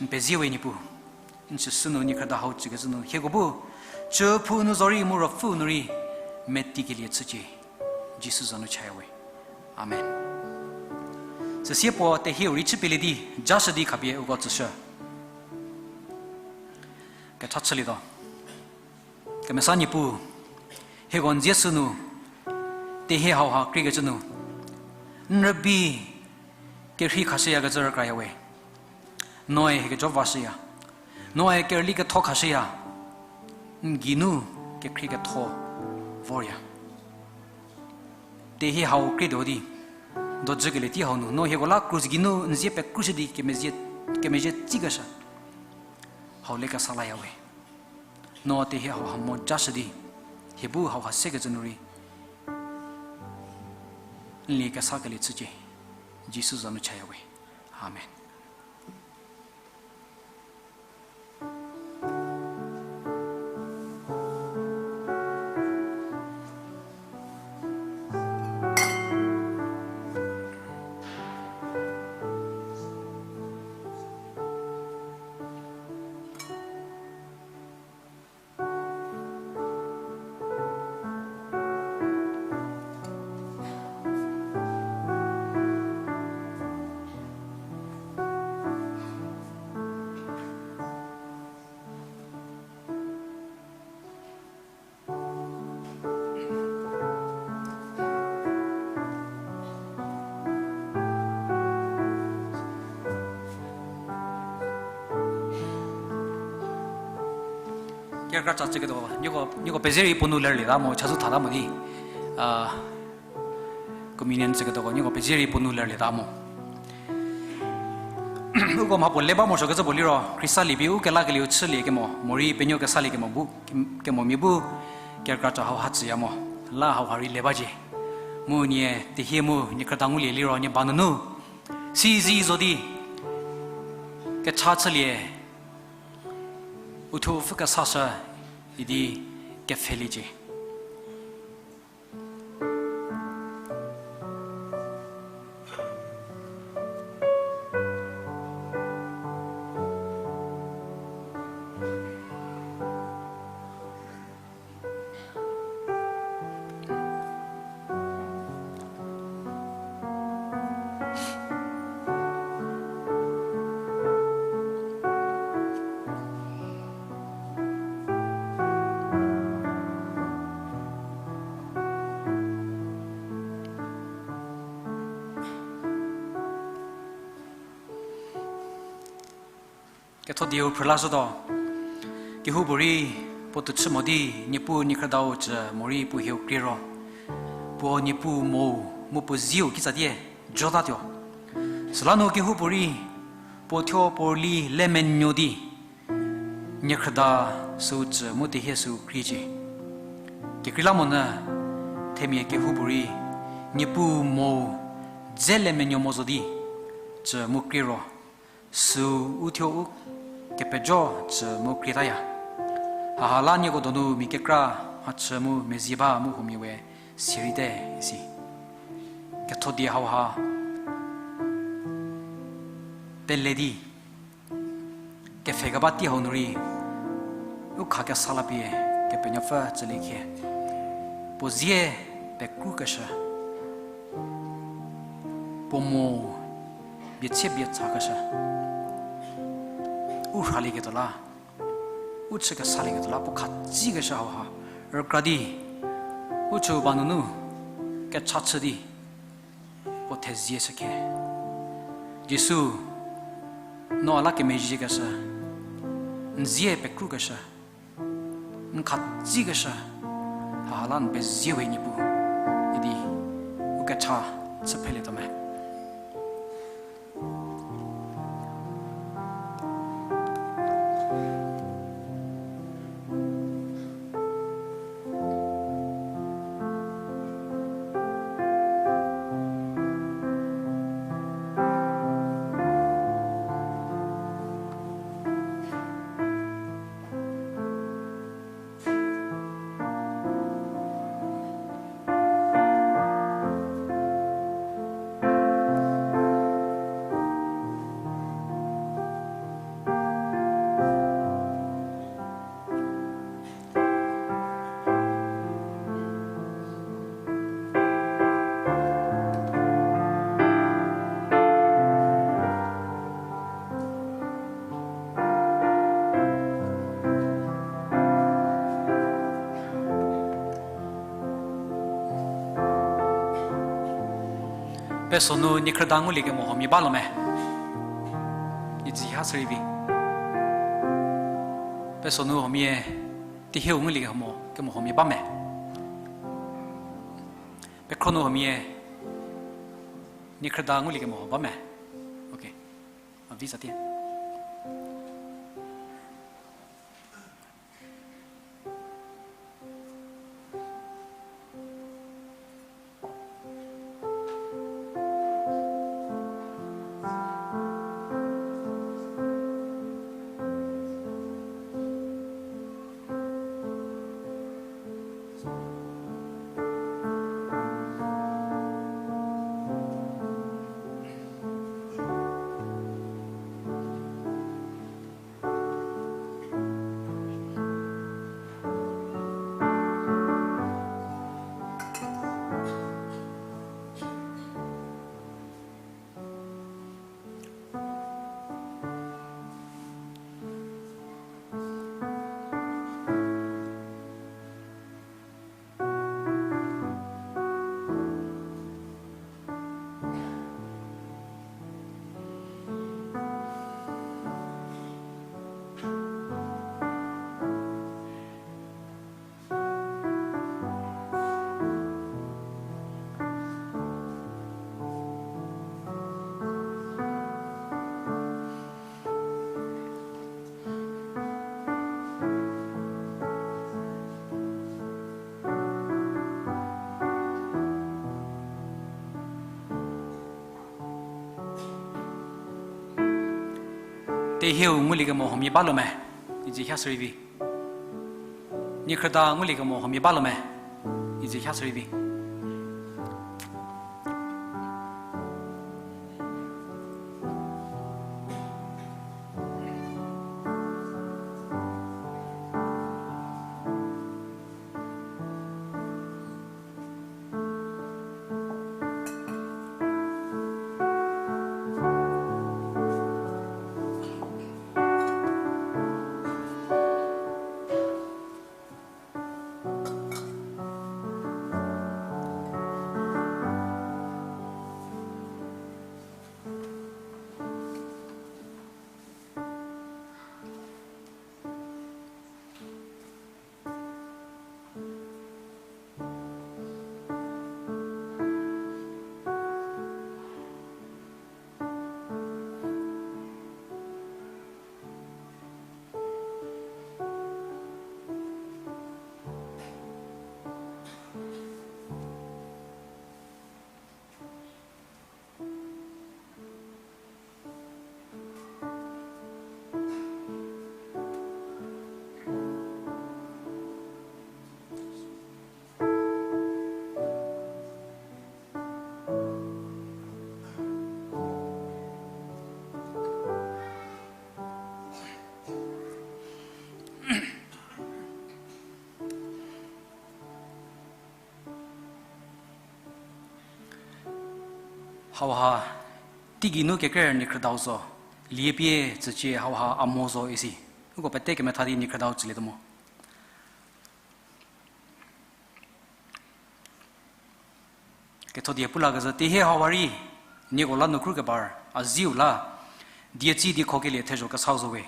n peziewe Niepuu. N süsü nu niekhrüda hau tsükecü nu hieko bu chüphou nu zorei mu ruopfüu nu rei metikelie chücie. Jisu za nu chaya we. Amen. Süsie puo tehie u rei chüpielie di, jashü di khapie uko tsüshü. Kecha chülietuo. Kemesa Niepuu, hieko n zie sü nu, tehie hauha kriekecü nu, n rübei kerhei khashüyakecü rükrayawe. Noe hie kejo vashüya. Noe kerüli ketho khashüya. N geinu kekhrie ketho vorya. Tehie hau krietuo di, dojükelie tei hau nu, no hieko la krus geinu n zie pekrushü di kemezhie, kemezhie tsikeshü hau le kesa layawe. No tehie hauha mo jashü di, hie bu hauha sekecü nu rei n lie kesakelie chücie. Jisu za nu chaya we. Amen. Kerükra cha chüketuo, nieko, nieko pezie rei puo nu lerlieta mo, chazou thata mo di. A, communion chüketuoko, nieko pezie rei puo nu lerlieta mo. Uko mha puo le ba morosuokecü puo liro, Khrista liepie u kelakelieu chülie kemo, morei penuo kesalie kemo bu, kemomia bu, kerükra cha hau ha tsüya mo, la hauha rei le bacie. Mu nie, tehie mu, nie khrüda ngulie liro, nie ba nunu. Sizi zo di, kecha chülie, uthuo pfü kesashü idi kepfheliecie. Ketho dieu phrülashütuo. Kehoupuorei puo tuchü mo di, Niepuu niekhrüdau cü morei puo hieu krie ro, puo Niepuu mo mu puo zieu kitsatie jotatuo. Süla nu kehoupuorei puo thuo puo rüli le menuo di, niekhrüda süu cü mu tehie süu kriecie. Kekreilamonyü themia kehoupuorei Niepuu mo dze le menuo mo zo di cü mu krie ro, süu u thuo u kepejo cü mu krietaya. Haha la nieko donu mia kekra mhachü mu mezie ba mu huomia we sierei te isi. Ketho die hauha pele di, kepfhe keba tei hau nu rei, u kha kesa lapie Kepenuopfü tsülie khie. Puo zie pekrukeshü, puo mo bie chie bie chakeshü, u rhalieketuo la, u chü kesalieketuo la puo khatsikeshü hauha rükra di, Puo chü ba nunu kecha chü di puo thezie shükhe. Jisu, no a la kemezhiekeshü, n zie pekrukeshü, n khatsikeshü, haha la n pezie we Niepuu, idi u kecha chü phelietuo me. Pesonu niekhrüda nguliekemo huomia ba lo me? Iji ha sürei vi. Pesonu huomia, tehieu nguliekemo, kemo huomia ba me? Pekhro nu huomia, niekhrüda nguliekemo huo ba me? Okay. A vi sa tie. Tehieu nguliekemo huomia ba lo me? Iji ha sürei vi. Niekhrüda nguliekemo huomia ba lo me? Iji ha sürei vi. Hauha, teigei nu kekreilamonyü niekhrüdau zo, liepie tsücie hauha a mo zo isi. Uko pete kemetha di niekhrüdau tsülietuo mo. Ketho die pu la kezhü tehie hau a rei, nieko la nu kru kebar, a ziu la, die tsi di kho kelie thezho kesau zo we,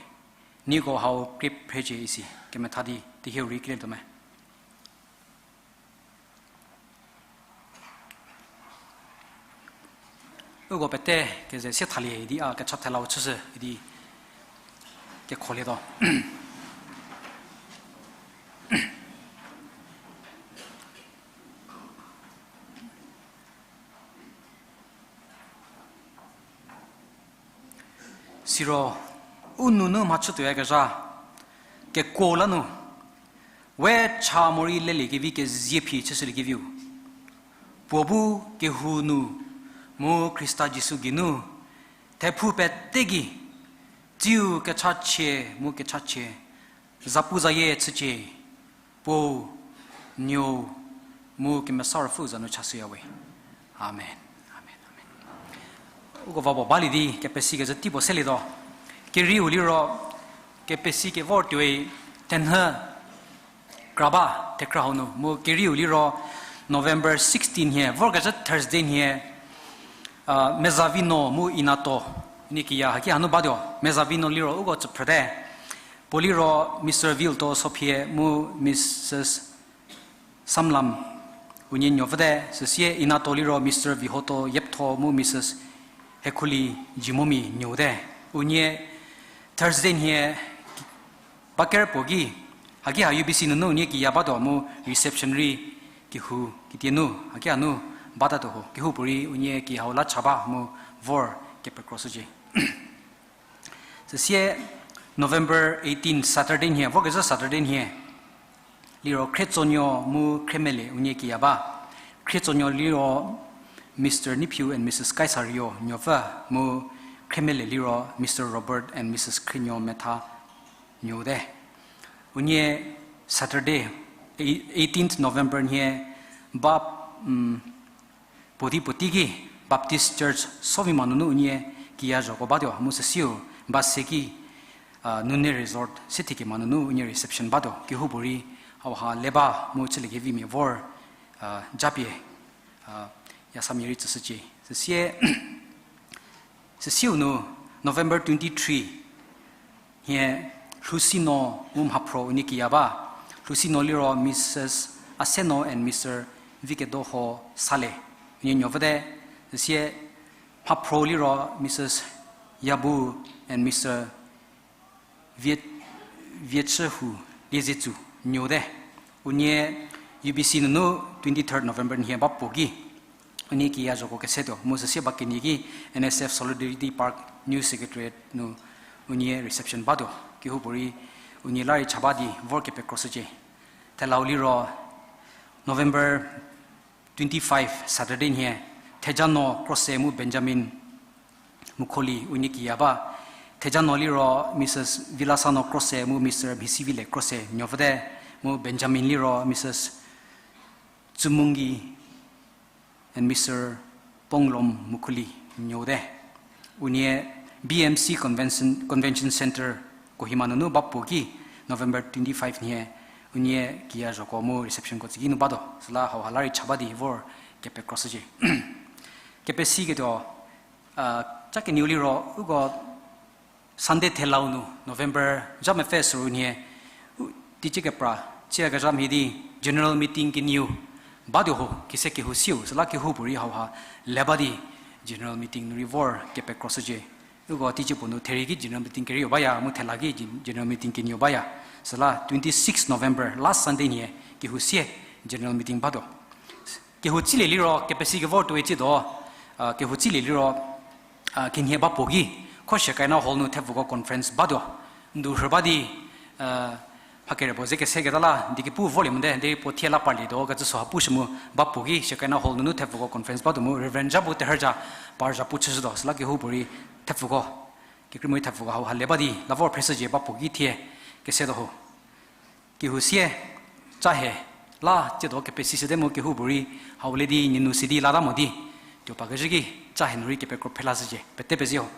nieko hau krie phrecie isi, kemetha di, tehie u rei krie tuo me. Uko pete keze sie thalie di a kecha thelau chüshü idi kekholietuo. Siro, u nunu mhachütuoyakezha, kekuo la nu, we cha morei leliekevi kezie phi chüshüliekeviu, puo bu kehou nu, mu Khrista Jisu geinu, thephou pete gei, tsiu kechachie mu kechachie, zapuzayie chücie, Puo, Nuou, mu Kemesa Ruopfü za nu chashüya we. Amen. Amen. Amen. Uko va puo balie di kepesikecü tei puo selietuo. Kerieu liro, kepesi kevor tuoi, thenhü kra ba, thekra hau nu. Mu kerieu liro, November sixteen nhie, vorkezhü Thursday nhie, a, Mezavino mu Inato, unie kiya haki hanu batuo, Mezavino liro uko tsüphrüte. Puo liro Mister Vilto Sophie mu Missus Samlam unie nuopfüte, süsie Inato liro Mister Vihoto Yeptho mu Missus Hekhuli Jimomi nuote. Unie Thursday nhie ba ker puo ki, haki ha U B C nunu unie kiya batuo mu reception rei kehou kitie nu, haki hanu batatuo ho, kehoupuorei unie kiya hau la cha ba mu vor kepekroshücie. Süsie November eighteen Saturday nhie, vorkezhü Saturday nhie, liro Khrietsonuo mu Khriemele unie kiya ba. Khrietsonuo liro Mister Neiphiu and Missus Kaisario nuopfü, mu Khriemele liro Mister Robert and Missus Khrienuo Metha nuote. Unie Saturday, eighteenth November nhie ba, puo di puo teiki Baptist Church Sovima nunu unie kiya zhoko batuo, mu süsiu ba seki, a, Nune Resort se thikema nunu unie reception batuo, kehoupuorei hauha le ba mu chüliekevimia vor, a, japie, a, yasamia rei tsüshücie. Süsie, süsiu nu November twenty-three nhie Lhusino mu Mhaphro unie kiya ba. Lhusino liro Missus Aseno and Mister Vikedoho Sale unie nuopfüte, süsie Mhaphro liro Missus Yabu and Mister Vie-, Viechühu Liezietsu nuote. Unie U B C nunu twenty-third November nhie ba puo ki unie kiya zhoko kesetuo, mu süsie ba kenie ki N S F Solidarity Park New Secretariat nu unie reception batuo, kehoupuorei unie la rei cha ba di vor kepekroshücie. Thelau liro November twenty-five Saturday nhie, Thejano Krose mu Benjamin Mukholi unie kiya ba. Thejano liro Missus Vilasano Krose mu Mister Mhisivile Krose nuopfüte, mu Benjamin liro Missus Tsumungi and Mister Ponglom Mukholi nuote. Unie B M C Convention, Convention Center Kohima nunu ba puo ki November twenty-five nhie unie kiya zhoko mu receptionko tsüki nu batuo. Süla hauha la rei cha ba di vor kepekroshücie. Kepesiketho, a, cha kenieu liro uko Sunday thelau nu November zha mepfü süru nhie, u, teicie kepra, tsiakezha mhie di general meeting kenieu batuo ho, kise kehou siu, süla kehoupuorei hauha le ba di general meeting nu rei vor kepekroshücie. Uko teicie puo nu therie ki general meeting kerieu baya, mu thela ki gen-, general meeting kenieu baya. Süla twenty-six November, last Sunday nhie, kehou sie general meeting batuo. Kehou tsilie liro, kepesi kevor tuoi tsietuo, a, kehou tsilie liro, a, khinhie ba puo ki, kho Shekinah Hall nu thepfuko conference batuo. Ndu rhü ba di, a, mha kere puo ze keseketa la di kepu vorlie mote, derei puo thie la parlietuo kecü süha pushü mu ba puo ki Shekinah Hall nunu thepfuko conference batuo mu Reverend Jabu Teherja par zhapu chüshütuo, süla kehoupuorei thepfuko, kekreimorei thepfuko hauha le ba di la vor phreshücie ba puo ki thie kesetuo ho. Kehou sie, cha he, la tsietuo kepesishüte mu kehoupuorei hau le di nie nu si di lata mo di, tuo pa kezhü ki, cha he nu rei kepekro phrelashücie, pete pezie ho.